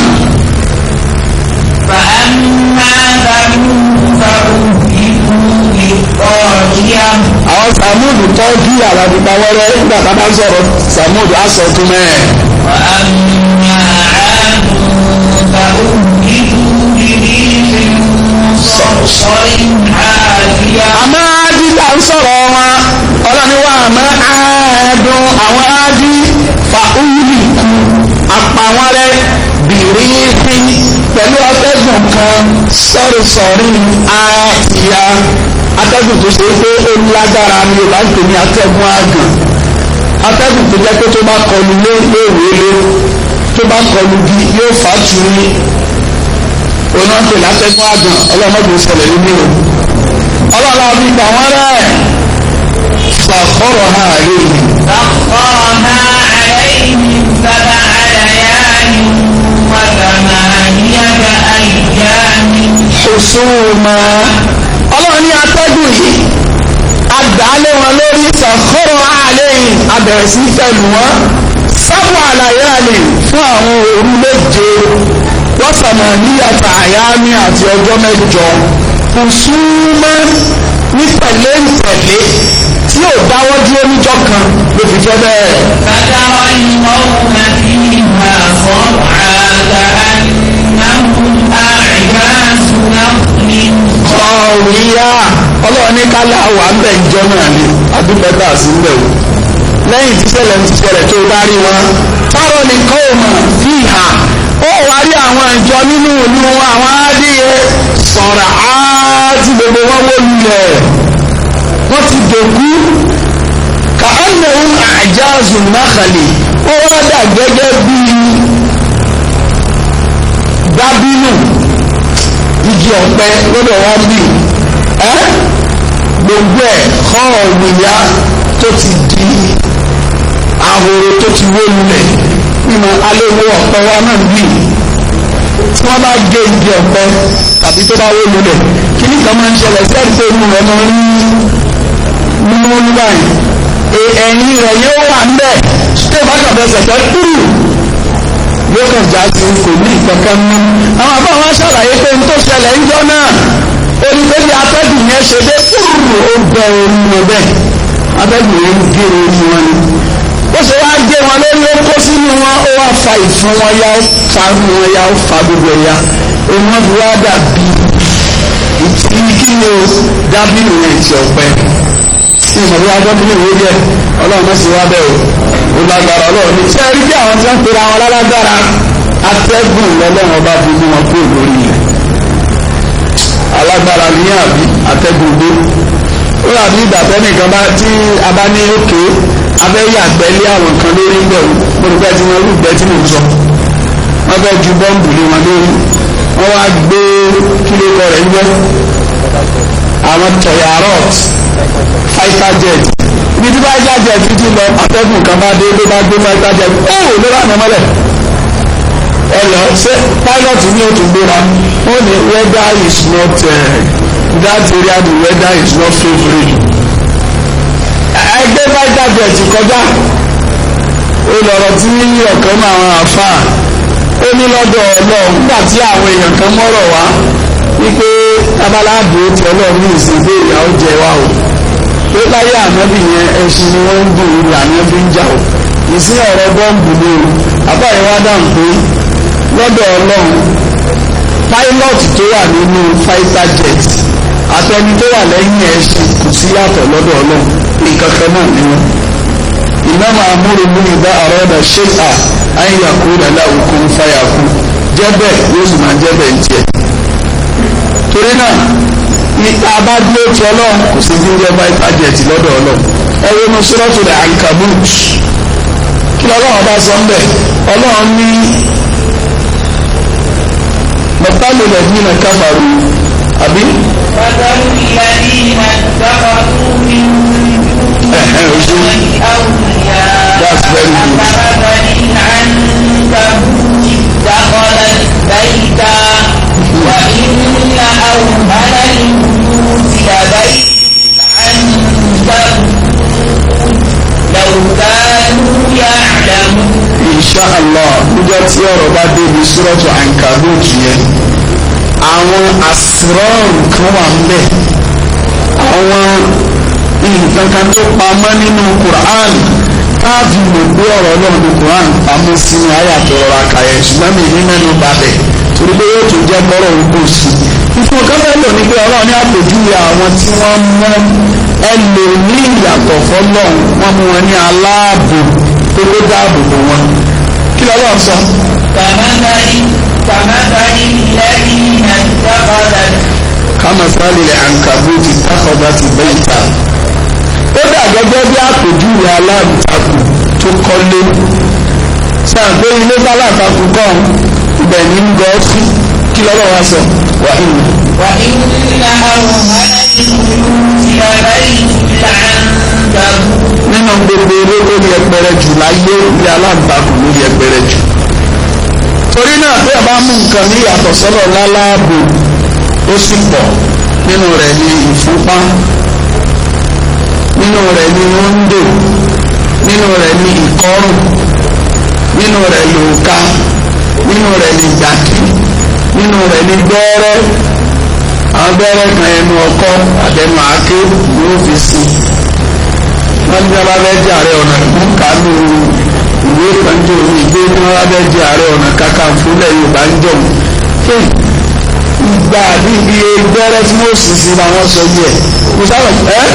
فأما ثمود فأهلكوا بالطاغية.
Àwọn sàmúdù tọ́jú àlàbùpá wẹ́rẹ́ nígbà tá a bá ń sọ̀rọ̀ sàmúdù á sọ tún mẹ́ẹ̀.
وأما عاد فأهلكوا بريح صرصر عاتية.
Àmọ́ áádí tá ń sọ̀rọ̀ wọn, ọlọ́ni wà àmọ́ áádùn àwọn áádí fa úlìkù apàwọn rẹ bìrìhìn pẹ̀lú atẹ́gùn kan sọ̀rọ̀sọ̀rí àtìyá, atẹ́gùn tó ṣe pé ó lágbára ni Yorùbá ń pè ní atẹ́gùn àgàn, atẹ́gùn tó jẹ́ pé tó bá kọlu lé léwélé, tó bá kọlu bí yóò fà á tu ní onáńpẹ̀ látẹ́gùn àgàn. Ọlọ́mọdé ṣẹlẹ̀ nínú o. Ọlọ́run àbí gbà wọ́n rẹ̀ sàkọ́rọ̀ ha lè
سخرها عليهم 7 ليال و8 أيام
husuma. Ọlọ́run ní atẹ́gùn yìí àgbà lé wọn lórí, sàkọ́rọ̀ ha lẹ́yìn abẹ̀rẹ̀ sí pẹ̀lú wọn sábà Sábà àlàyé àlè fún àwọn òru méje wọ́n sàmà níyàtà àyámi àti ọjọ́ mẹ́jọ kùsùmọ́ ní tẹ̀lé ń tẹ̀lé tí ò dáwọ́ dúró níjọ́ kan ló fi fẹ́ bẹ́ẹ̀.
فترى القوم فيها صرعى كأنهم أعجاز نخل.
Ọ̀rìyá ọlọ́run ní kálá wà ń bẹ̀ ìjọ náà ni àdúgbẹ́ta sí ń bẹ̀ wò. Lẹ́yìn tí ṣẹlẹ̀ ń ti ṣẹlẹ̀ tó bá rí wọn. Tárọ̀ ní kọ́ọ̀mù fi hà. Ó wá rí àwọn ìjọ nínú ìlú àwọn adìyẹ sọ̀rọ̀ á tí gbogbo wọn wó lulẹ̀. Wọ́n ti dòkú. Ka'annahum a'jazu nakhli. Ó wá dà gẹ́gẹ́ bíi dábínù igi ọ̀pẹ lọ́dọ̀ wá ń bì ẹ́ gbogbo ẹ̀ kọ́ ọ̀gbìnyá tó ti di ahoro tó ti wó lulẹ̀ nínú aléwo ọ̀pẹ wa náà ń bì tí wọ́n bá gé igi ọ̀pẹ tàbí tó bá wó lulẹ̀ kíní kan máa ń ṣẹlẹ̀ sí ẹ̀rí pé inú rẹ̀ máa ń mú ní báyìí ẹ̀yìn rẹ̀ yóò wà ń bẹ̀ tó bá kàn fẹsẹ̀ tẹ́ kúrú yóò kàn já sí kò ní ìkankan mú. Àwọn àbá wọn ṣàlàyé pé n tó ṣẹlẹ̀ ń jọ náà orí pé bí atẹ́gùn yẹn ṣe dé kúrú ó bẹ orí wọn bẹ́ẹ̀ atẹ́gùn yẹn ń gé orí wọn ni. Ó ṣe wá gé wọn lórí ó kó sínú wọn ó wá fa ìfun wọn ya ó fa inú wọn ya ó fa gbogbo ẹ̀ ya òun wọn fi wá dàbí kí ni o dábìlì yẹn ti ọ̀pẹ. Ìmọ̀ bí wàá dábìlì ìwé díẹ̀ ọlọ́run mọ̀ sí wá bẹ́ẹ̀ o ó lágbára ọlọ́run ní. Ṣé ẹ rí bí àwọn tí wọ́n ń pera wọn lálágbára atẹ́gùn lọ́lọ́run ọba fi mú wọn kúrò lórí ilẹ̀. Alágbára ní àbí atẹ́gùn gbé. Ó rà bí ìgbà tẹ́nìkan bá tí a bá ní òkè abẹ́ yàgbẹ́ lé àwọn kan lórí ń bẹ̀ wò. Mo rò pé tí wọ́n rú ìgbẹ́ tí mò ń sọ. Wọ́n fẹ́ ju bọ́ǹbù lé wọn lórí. Wọ́n wá gbé kílókọ rẹ̀ ń jẹ́ àwọn tọ̀yàrọ̀t fighter jet ibi tí fighter jet ti lọ atẹ́gùn kan bá dé ló bá gbé fighter jet ó ló bá nà mọ́lẹ̀ ẹ lọ ṣé pilot ní òtún gbéra ó ní weather is not that area the weather is not favourable ẹgbẹ́ fighter jet kọjá ó lọ̀rọ̀ tí ọ̀kan náà àwọn àfáà ó ní lọ́dọ̀ ọlọ́run nígbà tí àwọn èèyàn kan mọ́rọ̀ wá wípé tabaláàbò tí ọlọ́run ní ìsìnkú ìyà ó jẹ wá o pé láyé ànábì yẹn ẹṣin ni wọ́n ń dùn ìlú ànábì ń jà o ìsín ọ̀rọ̀ bọ́ǹbù ni o àbá yẹn wá dáhùn pé lọ́dọ̀ ọlọ́run pilot tó wà nínú fighter jet àtẹni tó wà lẹ́yìn ẹṣin kò sí yàtọ̀ lọ́dọ̀ ọlọ́run nǹkan kan náà ni wọ́n ìnáma amúrúmú ìdá àrọ́dà ṣéà ayíyàkú dàda òkú fàyàkú jẹ́bẹ̀ yóò sì máa jẹ́bẹ̀ ń tiẹ̀. Torí náà ìta bá dúró ti ọlọ́run kò sí ní jẹ́ fighter jet lọ́dọ̀ ọlọ́run. Ẹ wo inú Suratul Ankabut kí lọ́lọ́run bá sọ ń bẹ̀ ọlọ́run ní mọ̀tálù lẹ́dínà káfàrú àbí.
مثل الذين اتخذوا من
Ẹ̀hẹ́n, ojú.
دونه أولياء
That's very good.
كمثل العنكبوت اتخذت بيتا وإن أوهن البيوت لبيت العنكبوت لو كانوا يعلمون.
Insha Allah níjọ́ tí ọ̀rọ̀ bá débi Suratu Ankabut yẹn àwọn àsìrọ́ọ̀rù kan wà ń bẹ̀ àwọn nǹkan kan tó pamọ́ nínú Quran káàfin lè gbé ọ̀rọ̀ náà ní Quran pamọ́ sínú àyàtọ̀ ọ̀rọ̀ àkàyẹ̀ ṣùgbọ́n mi ní mẹ́nu balẹ̀ torí pé yóò tún jẹ́ bọ́rọ̀ ogún sí i. Ìfún kan fẹ́ lò ní pé ọlọ́run ní àpèjúwe àwọn tí wọ́n mú ẹlòmíì yàtọ̀ fọlọ́run wọ́n mú wọn ní aláàbò tó ló dáàbò bò wọn. Kí lọ́lọ́run sọ?
كمثل الذين اتخذت
Kamathali al-ankabuti ittakhadhat bayta. Ó dà gẹ́gẹ́ bí àpèjúwe aláǹtakùn tó kọ́lé. Sáà pé ilé bá aláǹtakùn kọ́ ibẹ̀ ní ń gọ́ sí kí lọ́lọ́run wá sọ? Wà ìlú.
وإن أوهن البيوت لبيت العنكبوت.
Nínú gbogbo ilé tó ní ẹgbẹrẹ jù láyé ilé aláǹtakùn ló ní ẹgbẹrẹ jù. Torí náà bí a bá mú nǹkan ní ìyàtọ̀ sọ́dọ̀ láláàbò ó sì pọ̀ nínú rẹ̀ ní ìfúnpá nínú rẹ̀ ní wọ́ndò nínú rẹ̀ ní ìkọ́rùn Nínú rẹ̀ lòóka, nínú rẹ̀ ní gbàdí, nínú rẹ̀ ní gbẹ́rẹ́. Àwọn gbẹ́rẹ́ kan ẹnu ọkọ́ àtẹnu àáké ni ó fi sí. Wọ́n ní wọ́n bá jẹ́ Ààrẹ Ọ̀nà kánú ìwé kan jẹ́ òun ìgbé ní wọ́n bá jẹ́ Ààrẹ Ọ̀nà Kakanfò lẹ̀ Yorùbá ń jọ̀ ìgbà àbí iye gbẹ́rẹ́ tí wọ́n sì sí làwọn sọ yẹ kò sábà ẹ́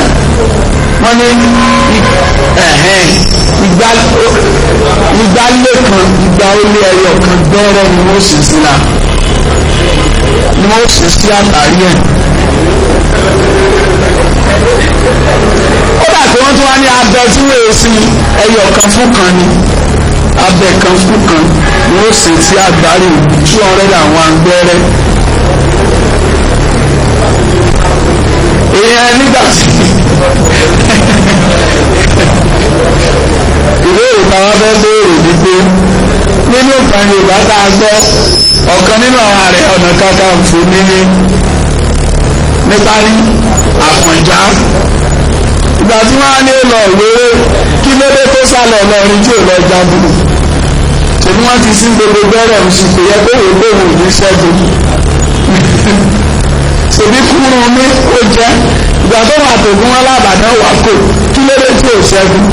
wọ́n ní ìgbà lẹ́kan ìgbà ó lé ẹyọ kan gbẹ́rẹ́ ni wọ́n sì sí la ni wọ́n sì sí àtàrí ẹ̀. Ó dà pé wọ́n tún wá ní abẹ tí wọ́n sí ẹyọ kan fún kan ni abẹ kan fún kan ni wọ́n sì sí àgbárí 201 gbẹ́rẹ́. Èèyàn nígbà tí ìbéèrè táwọn fẹ́ béèrè ni pé nínú ìtàn Yorùbá tá a gbọ́ ọ̀kan nínú àwọn Ààrẹ Ọ̀nà Kakanfò ní nípa ní Àfọ̀njá. Ìgbà tí wọ́n á ní lọ wéré kí ló dé tó sálọ lọrin tí ò lọ jagun, ṣèbí wọ́n ti sí gbogbo gbẹ́rẹ̀ oṣù kò yẹ kó wò pé òun ò ní ṣẹ́gun. Ṣèbí kúrú mi ó jẹ́ ìgbà tó wà tó gún wọn lábàdàn wà kò kí ló dé tí ò ṣẹ́gun.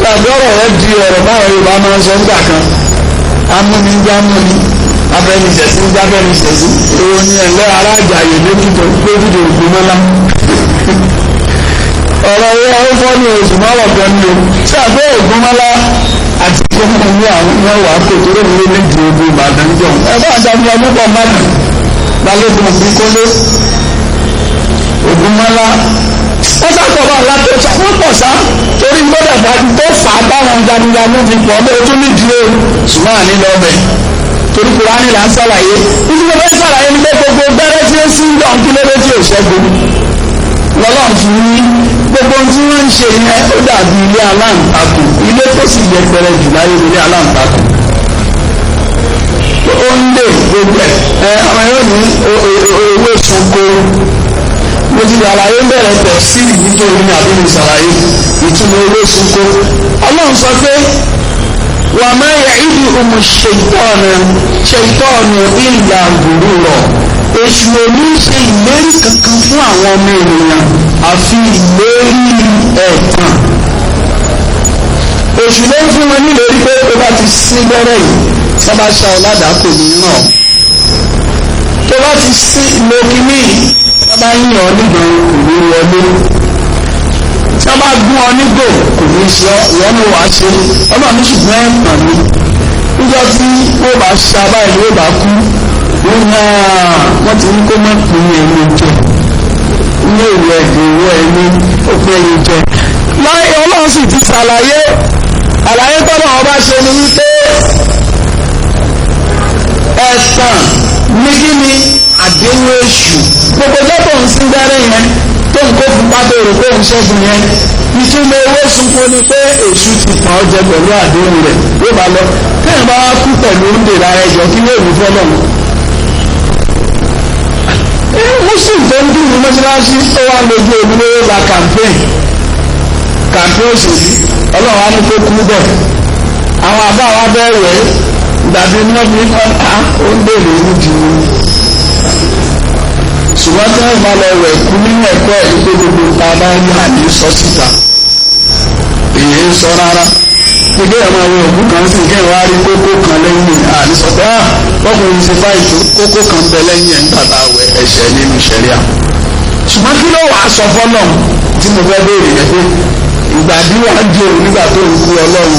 Tàbí ọ̀rọ̀ rẹ di ọ̀rọ̀ báwọn Yorùbá máa ń sọ nígbà kan, amúnijámúni abẹnisẹ̀sí jábẹnisẹ̀sí èwo ni ẹ̀lẹ́ aráàjàyè lókìtò lókìtò Ògbómọ́lá. Ọ̀rọ̀ yẹn ó fọ́ ní oṣù mọ́rọ̀ kan ní o ṣé àgbẹ̀ Ògbómọ́lá àti gómìnà ní àwọn mẹ́wàá kò tó lóun lé méjì ogun Ìbàdàn jọ ẹ bá àjàgbé ọdún pọ̀ Ìbàdàn balógun òbíkólé Ògúnmọ́lá wọ́n sàkóbá látọ̀ wọ́n pọ̀ sá torí gbọ́dọ̀ bá tó fà á báwọn jagunjagun fi pọ̀ bẹ́ẹ̀ tó nídìí o ṣùgbọ́n àní lọ bẹ̀ torí Kùránì là ń ṣàlàyé nítorí mo fẹ́ ṣàlàyé ní pé gbogbo bẹ́rẹ́ tí ó sì ń dàn kí lóde tí ò ṣẹ́gun lọ́lọ́run fi ní gbogbo ohun tí wọ́n ń ṣe yẹn ó dàbí ilé aláǹtakùn, ilé tó sì yẹpẹrẹ jù láyé ilé aláǹtakùn. Ó ń lè gbogbo ẹ̀ àwọn yóò ní owó sunko. Mo ti ṣàlàyé bẹ̀rẹ̀ pẹ̀ sí nítorí ní àbí mi ṣàlàyé ìtumọ̀ owó sunko. Ọlọ́run sọ pé wà má yẹ ìdí òmù ṣètọ́ọ̀nù ìlà gbòòrò. Èṣù ò ní ṣe ìlérí kankan fún àwọn ọmọ ènìyàn àfi ìlérí ẹ̀tàn. Èṣù ló ń fún wọn nílérí pé tó bá ti sí gbẹ́rẹ́ yìí sábà ṣá ọ ládàá kò ní ràn, tó bá ti sí lókìní sábà yìn ọ nígbà kò ní wọlé, sábà gún ọ nígò kò ní ṣe ọ, ìwọ ni wàá ṣe. Ọlọ́run ní ṣùgbọ́n ẹ̀tàn ni níjọ́ tí wọ́n bá ṣá báyìí ló bá kú wọ́n ti ní kó má pín ẹyin jẹ ní ìwé ìwé ẹni ó pín ẹyin jẹ. Láyé Ọlọ́run sì ti ṣàlàyé àlàyé tọ́lọ̀ ọba ṣe ni wípé ẹ̀tàn ní kí ni àdéhùn èṣù. Gbogbo ọjọ́ tó ń sín gbẹ́rẹ́ yẹn tó ń kó fún pátó rò pé òun ṣẹ́gun yẹn, ìtumọ̀ owó sunkún ni pé èṣù ti tàn ọ́ jẹ pẹ̀lú àdéhùn rẹ̀ yóò bá lọ. Kéèyàn bá wá kú pẹ̀lú oúnjẹ lára ẹjọ́ kí ló wù fọ́lọ́. Muslim tó ń dùn ní mọ́ṣáláṣí ó wá lójú omi lówó gba campaign òṣèlú, Ọlọ́run á ní kó kú bẹ́ẹ̀. Àwọn àbá wa bẹ́ẹ̀ wẹ̀ gbàgbé ní wọ́n fi á ó ń bèrè oúnjẹ wọn. Ṣùgbọ́n tí wọ́n bá lọ wẹ̀ kú nínú ẹ̀kọ́ ẹ̀ pé gbogbo ta bá ń yà ní sọ síta èyí ń sọ rárá. Gbogbo ẹ̀ máa wọ òkú kan sí kí ẹ̀ wá rí kókó kan lẹ́yìn àní sọ pé bọ́kùnrin ṣe báyìí tó kókó kan bẹ lẹ́yìn ẹ̀ ń tàbá wẹ̀ ẹ̀ṣẹ̀ nínú ṣẹ̀ríà. Ṣùgbọ́n kí ló wàá sọ fọ́lọ̀ tí mo fẹ́ béèrè yẹn pé ìgbà bí wàá di òun nígbà tó ń kú Ọlọ́run,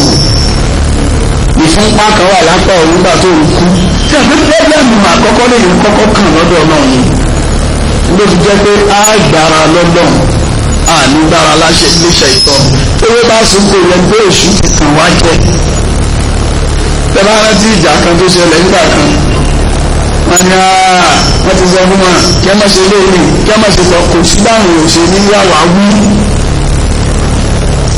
ìfúnpá kan wà lápá òun nígbà tó ń kú. Tí a fi pọ́blẹ́mù àkọ́kọ́ lè yín kọ́kọ́ kàn lọ́dọ̀ Ọlọ́run ló fi jẹ́ pé á gbára lọ́dọ̀ á ní gbára láṣẹ léṣe ìtọ́. Ewé bá sunkún yẹn pé èṣù ti kàn wá jẹ. Tẹ́lá rántí ìjà kan tó ṣẹlẹ̀ nígbà kan, wọ́n ní wọ́n ti sọ fún wọn kí ẹ má ṣe léèrè kí ẹ má ṣe sọ kò sí báwọn ò ṣe ní yàwá wí.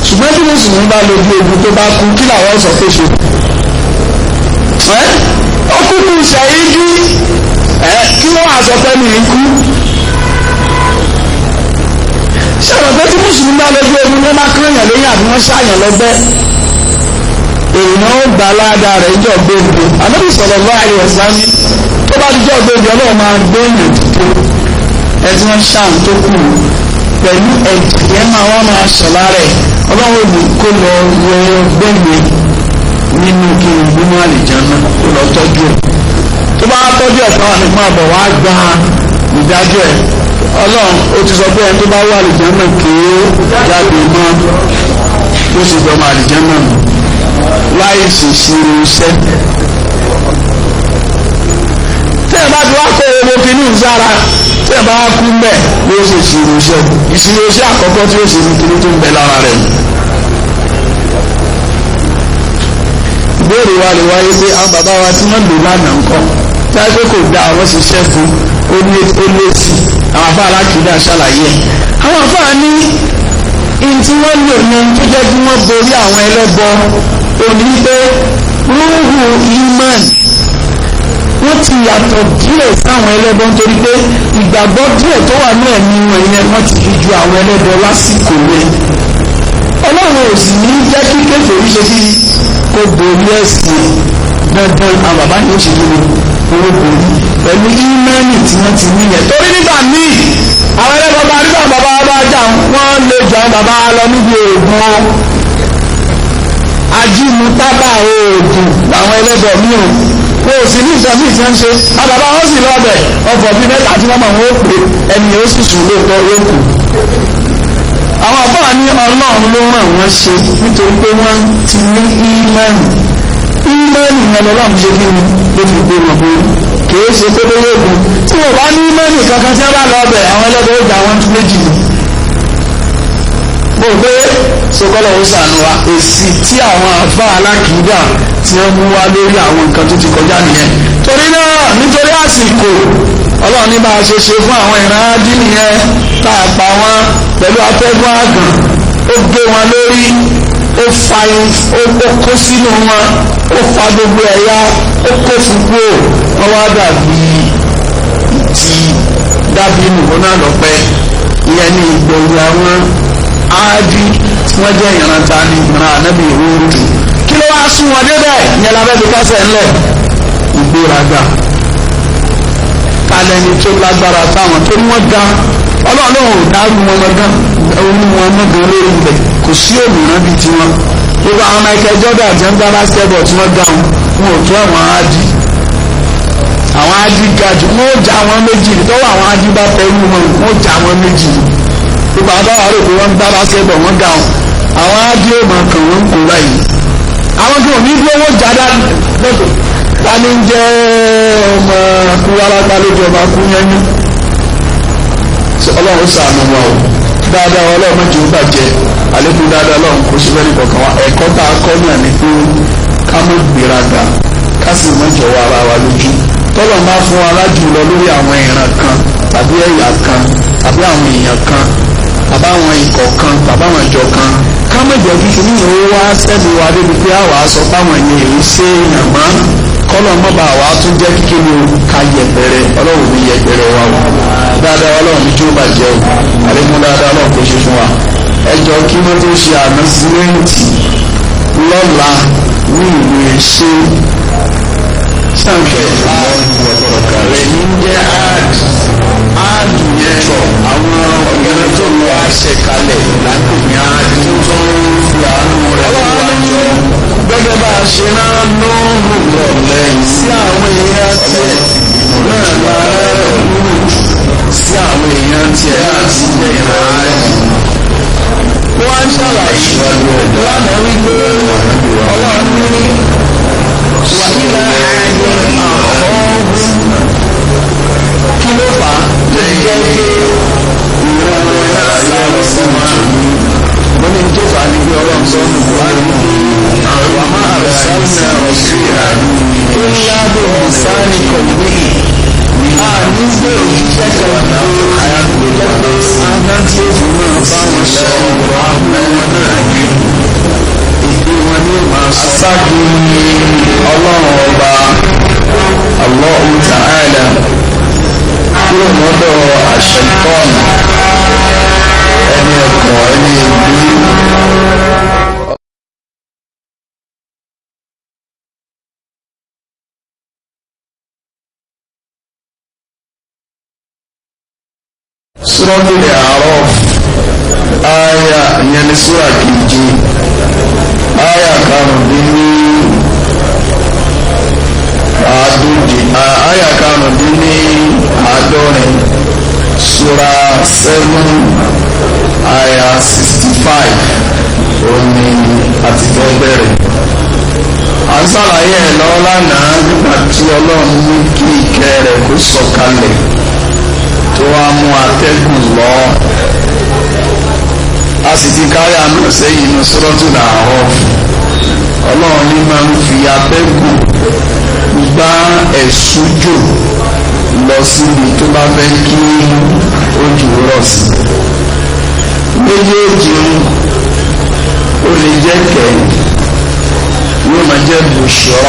Ṣùgbọ́n tí mùsùlùmí bá lójú ogun tó bá kú kí làwọn sọ pé ṣe. Ó kúkú ṣàyíjú kí wọ́n àsọ pé mi kú. Ṣé àwọn pé tí mùsùlùmí bá lójú ogun wọ́n bá kíròyìn lóyún àbí wọ́n ṣàyàn lọ́gbẹ́. Èèyàn ó gbà ládàá rẹ̀ jọ gbòǹde. Ànábì sallallahu alaihi wasallam tó bá dijọ́ gbòǹde, Ọlọ́run máa gbé èèyàn dìde, ẹ tí wọ́n ṣàn tó kù pẹ̀lú ẹ̀jẹ̀ yẹn máa wá máa sọ̀ lára ẹ̀. Ọlọ́run ò ní kó lọ wẹ gbẹ̀yẹ nínú kí n nínú àlìjáná, kó lọ tọ́jú ẹ̀. Tó bá tọ́jú ẹ̀ tán, wà nípa àbọ̀ wá gba ìdájọ́ ẹ̀. Ọlọ́run ó ti sọ pé ẹni tó bá wà àlìjáná kìí jáde mọ́, ó sì gbọmọ àlìjáná nù láì sì ṣírò iṣẹ́. Tí ẹ bá ti wá kó owó kínní sára, tí ẹ bá wá kú mbẹ, yóò ṣe ìṣirò iṣẹ́. Ìṣirò iṣẹ́ àkọ́kọ́ tí ó ṣe ní kíní tó ń bẹ lára rẹ̀. Ìbéèrè wa lè wáyé pé àwọn bàbá wa tí wọ́n lò lánàá ńkọ́, tí wọ́n pé kò dá àwọn ṣiṣẹ́ fún ó ní ó lé sí. Àwọn afá alákìídà ṣàlàyé ẹ̀. Àwọn afá ní in tí wọ́n lò ní tó jẹ́ kí wọ́n borí àwọn ẹlẹ́bọ òní pé rúhù iman wọ́n ti yàtọ̀ díẹ̀ sáwọn ẹlẹ́bọ, nítorí pé ìgbàgbọ́ díẹ̀ tó wà ní ẹ̀mí wọn yẹn, wọ́n ti fi ju àwọn ẹlẹ́bọ lásìkò yẹn. Ọlọ́run ò sì ní jẹ́ kí kèfèrí ṣe kí kó borí ẹ̀sìn. Dandan àwọn bàbá yóò ṣe kí ni owó borí pẹ̀lú ímánì tí wọ́n ti níyẹn, torí nígbà míì àwọn ẹlẹ́bọ bá nígbà bàbá bá jà, wọ́n lè jọ àwọn bàbá lọ níbi oògùn ajímútábà. Oògùn làwọn ẹlẹ́bọ míì ò wọn ò sì ní nǹkan míì tí wọ́n ń ṣe. Àwọn bàbá wọn sì lọ́ọ̀bẹ̀ ọkọ̀ bíi mẹ́ta tí wọ́n mọ̀, wọn ó pè ẹni yóò sì sùn lóòótọ́, yóò kù. Àwọn àbá ní Ọlọ́run ló ràn wọ́n ṣe, nítorí pé wọ́n ti ní ímánì. Ímánì yẹn lọ́lọ́run ṣe kí ni ló fi gbé wọn borí, kìí ṣe pé bóyá ògùn. Tí wọ́n bá ní ímánì kankan, tí wọ́n bá lọ ọbẹ̀, àwọn ẹlẹ́bẹ̀ ó gbà wọ́n tún méjì ni. Mo pé sọkọlọ ó sànù wa. Èsì tí àwọn àfa alákìídà tí wọ́n mú wá lórí àwọn nǹkan tó ti kọjá nìyẹn. Torí náà, nítorí àsìkò, Ọlọ́run ní bá a ṣe ṣe fún àwọn ìran Ádì nìyẹn, tá a pa wọ́n pẹ̀lú atẹ́gùn àgàn, ó gé wọn lórí, ó fa, ó kó sínú wọn, ó fa gbogbo ẹ̀yà, ó kó fún kúrò. Wọ́n wá dàbí ti dábì nìkan náà lọ́pẹ́. Ìyẹn ní ìgbẹ̀yìn àwọn Áádì tí wọ́n jẹ́ ìran ta ni? Ìran Ànábì Húdù. Kí ló wá sún wọn débẹ̀? Ìyẹn lábẹ́ fi kásẹ̀ ńlẹ̀. Ìgbéraga kálẹ́ni tó lágbára táwọn tó ní wọ́n ga. Ọlọ́run ò dárú wọn mọ́gán orí wọn mọ́gán lórí ilẹ̀, kò sí òmìnira bíi tiwọn. Gbogbo àwọn Michael Jordan àti ẹ̀ńdá basketball tí wọ́n ga wọn, wọn ò tó àwọn Áádì. Àwọn Áádì ga jù, wọn ò já wọn méjì. Tọ́wọ́ àwọn Áádì bá tẹrú wọn, wọn ò já wọn méjì. Gbogbo àwọn báwa rò pé wọ́n ń gbá basketball, wọ́n ga wọn, àwọn Áádì ò mọ̀ kàn wọ́n kó báyìí. Àwọn tí wọn ní bí owó jáde lọ́tọ̀ tani ń jẹ́ ọmọ kú alágbá lójú ọba kú yẹnyín. Ọlọ́run ṣàánú wa o. Dáadáa Ọlọ́run má jẹ́ ó bàjẹ́. Àlékún dáadáa Ọlọ́run kò sí fẹ́ẹ́ nìkọ̀ọ̀kan wa. Ẹ̀kọ́ tá a kọ́ náà ni pé ká má gbéraga, ká sì má jọ̀wọ́ ara wa lójú. Tọ́lọ̀ máa fún wa lájùlọ lórí àwọn ìran kan tàbí ẹ̀yà kan tàbí àwọn èèyàn kan tàbí àwọn ikọ̀ kan tàbí àwọn ìjọ kan, ká má jẹ́ kí kìíní ìwé wá sẹ́nu wa débi pé àwa sọ fáwọn èèyàn èyí ṣe èèyàn mọ́. Kọ́lọ̀ mọ́ bá wa tún jẹ́ kíkiri o, ká yẹpẹrẹ. Ọlọ́run ní yẹpẹrẹ wa o. Dáadáa Ọlọ́run ní jó bàjẹ́ o. Àlékún dáadáa Ọlọ́run kò ṣe fún wa. Ẹ jọ, kí wọ́n tó ṣe announcement lọ́la ní ìlú ẹ̀ṣẹ́ sànkẹ́ rẹ̀ ní jẹ́ áàdì. Áàdì yẹn, àwọn ọ̀gẹ́rẹ́ tó lọ àṣẹ kalẹ̀ lápò ní áàdì tó ń fi àánú rẹ̀ wá jọ. Gẹ́gẹ́ bá a ṣe rán Nóòhù sí àwọn èèyàn tiẹ̀ náà lára sí àwọn èèyàn tiẹ̀ láti jẹ́ ìran áàdì. Wọ́n á ṣàlàyé lánàá wípé Ọlọ́run ní وإلى عاد أخاهم. Kí ló fà á tó jẹ́ pé ìran sáré sí wọn? Mo ní tó fà á ní bí Ọlọ́run sọ ní Kùránì wípé وما أرسلنا رسولا إلا بلسان قومه. Àní gbé òṣìṣẹ́ kan àyàfi tó jẹ́ pé aná tí ó fi máa bá wọn sọ ọ̀rọ̀ àwọn wọn náà ní èdè wọn ní máa sọ.
Asájú ní Ọlọ́run Ọba Allahu Ta'ala kúrò lọ́dọ̀ àṣetọ́nù, ẹni ẹ̀kọ́, ẹni ìlú.
Suratul A'raf àyà ìyẹn ní súrà keje àyà 75 àyà 75 súrà 7 àyà 65 òní àti fẹ́ bẹ̀rẹ̀. À ń ṣàlàyé ẹ̀ lọ́wọ́ lánàá nígbà tí Ọlọ́run ní kí ìkẹ́ rẹ̀ kó sọ̀kalẹ̀ tó wá mú atẹ́gùn lọ. A sì ti kárí àánú sẹ́yìn inú Suratul A'raf. Ọlọ́run ní máa ń fi atẹ́gùn gbá ẹ̀sùjò lọ síbi tó bá fẹ́ kí ojú rọ̀ sí. Méjèèjì ó lè jẹ́ kẹ́ yóò máa jẹ́ bùṣọ́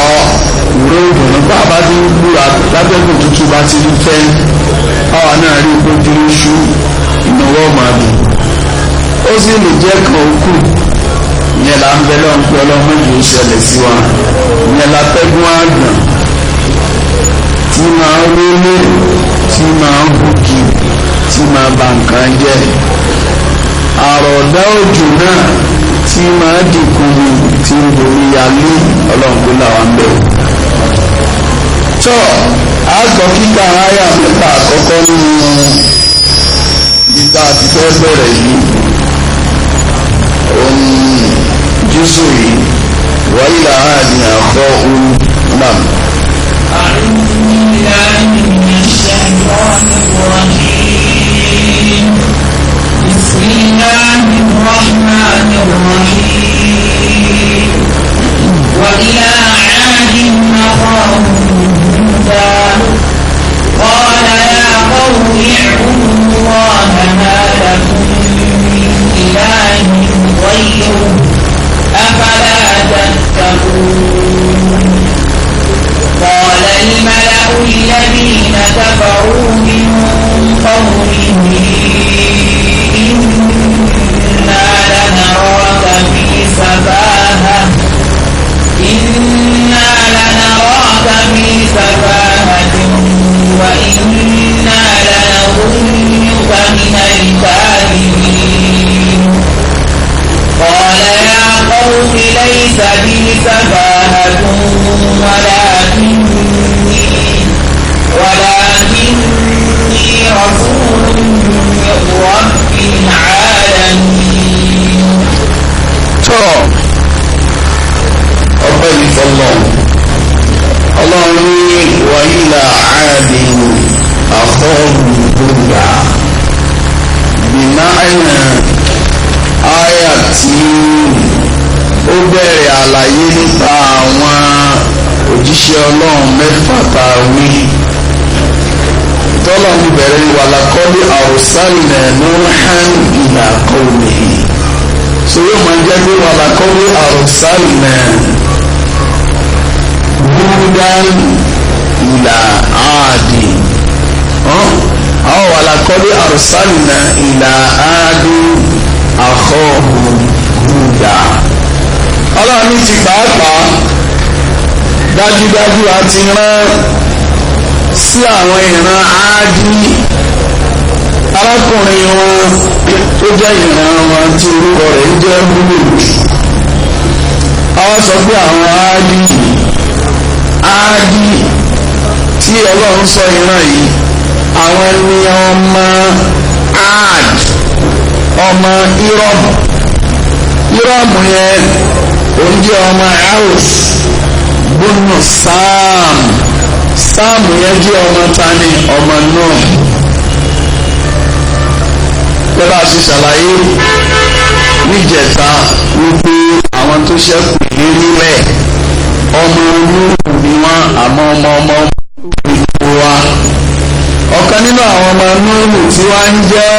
ìró ìdùnnú bá a bá ti ń gbúra lábẹ́gùn tútù bá ti ń fẹ́ àwa náà rí ojú iṣu ìnáwó máa dùn. Ó sì lè jẹ́ kan kù ìyẹn là ń bẹ lọ́n pé ọlọ́mọ yìí ṣẹlẹ̀ sí wa ìyẹn la tẹ́gùn àgbọ̀n tí máa ń wọlé tí máa ń hùkì tí máa ba nǹkan jẹ́ àròdá òjò náà tí máa dìkú ni tí ń borí alé ọlọ́run kó làwọn ń bẹ̀. Tọ́ àgbọ̀ kíkà àyà mẹ́ta àkọ́kọ́ nínú ìgbà tí fẹ́ bẹ̀rẹ̀ yìí òun jésù yìí wáyé àádìí àkọ́ òun náà.
أعوذ بالله من الشيطان الرجيم بسم الله الرحمن الرحيم وإلى عاد أخاهم هودا قال يا قوم اعبدوا الله ما لكم من إله غيره أفلا تتقون قال الملأ الذين كفروا من قومه إنا لنراك في سفاهة وإنا لنظنك من الكاذبين قال يا قوم ليس بي سفاهة ولكني رسول من رب العالمين.
Tọ́ ọpẹ́ ní fọlọ́ ọlọ́run ní wàhálà àádì àkọ́ọ̀gbùgbà bìmáìnà àyà tí ó bẹ̀rẹ̀ àlàyé nípa àwọn òjíṣẹ́ ọlọ́run mẹ́fà tá a wí tọ́lọ́run bẹ̀rẹ̀ wàlàkọ́lé àrùsálẹ̀ nùhán ìlà qawmihi so yóò máa jẹ́ pé wàlàkọ́lé àrùsálẹ̀ húdán ìlà áàdì àwọn wàlàkọ́lé àrùsálẹ̀ ìlà áàdì àkọ́hùn húdà. Ọlọ́run ní ti pàápàá dájúdájú a ti rán sí àwọn ìran áádí arákùnrin wọn tó jẹ́ ìran wọn tí orúkọ rẹ̀ ń jẹ́ Húdù. Àwọn sọ pé àwọn áádí áádí tí Ọlọ́run sọ ìran yìí àwọn ni ọmọ Áàd ọmọ Írọ̀mù. Írọ̀mù yẹn òun jẹ́ ọmọ Aus bùnú Sáàmù. Sáàmù yẹn jẹ́ ọmọ tani ọmọ náà. Bẹ́ẹ̀ ṣe ṣàlàyé níjẹta wípé àwọn tó ṣẹ́kù nílẹ̀ ọmọ olúùlù ni wọ́n àmọ́ ọmọ ọmọ ìlú wa. Ọ̀kan nínú àwọn ọmọ Núhù tí wọ́n ń jẹ́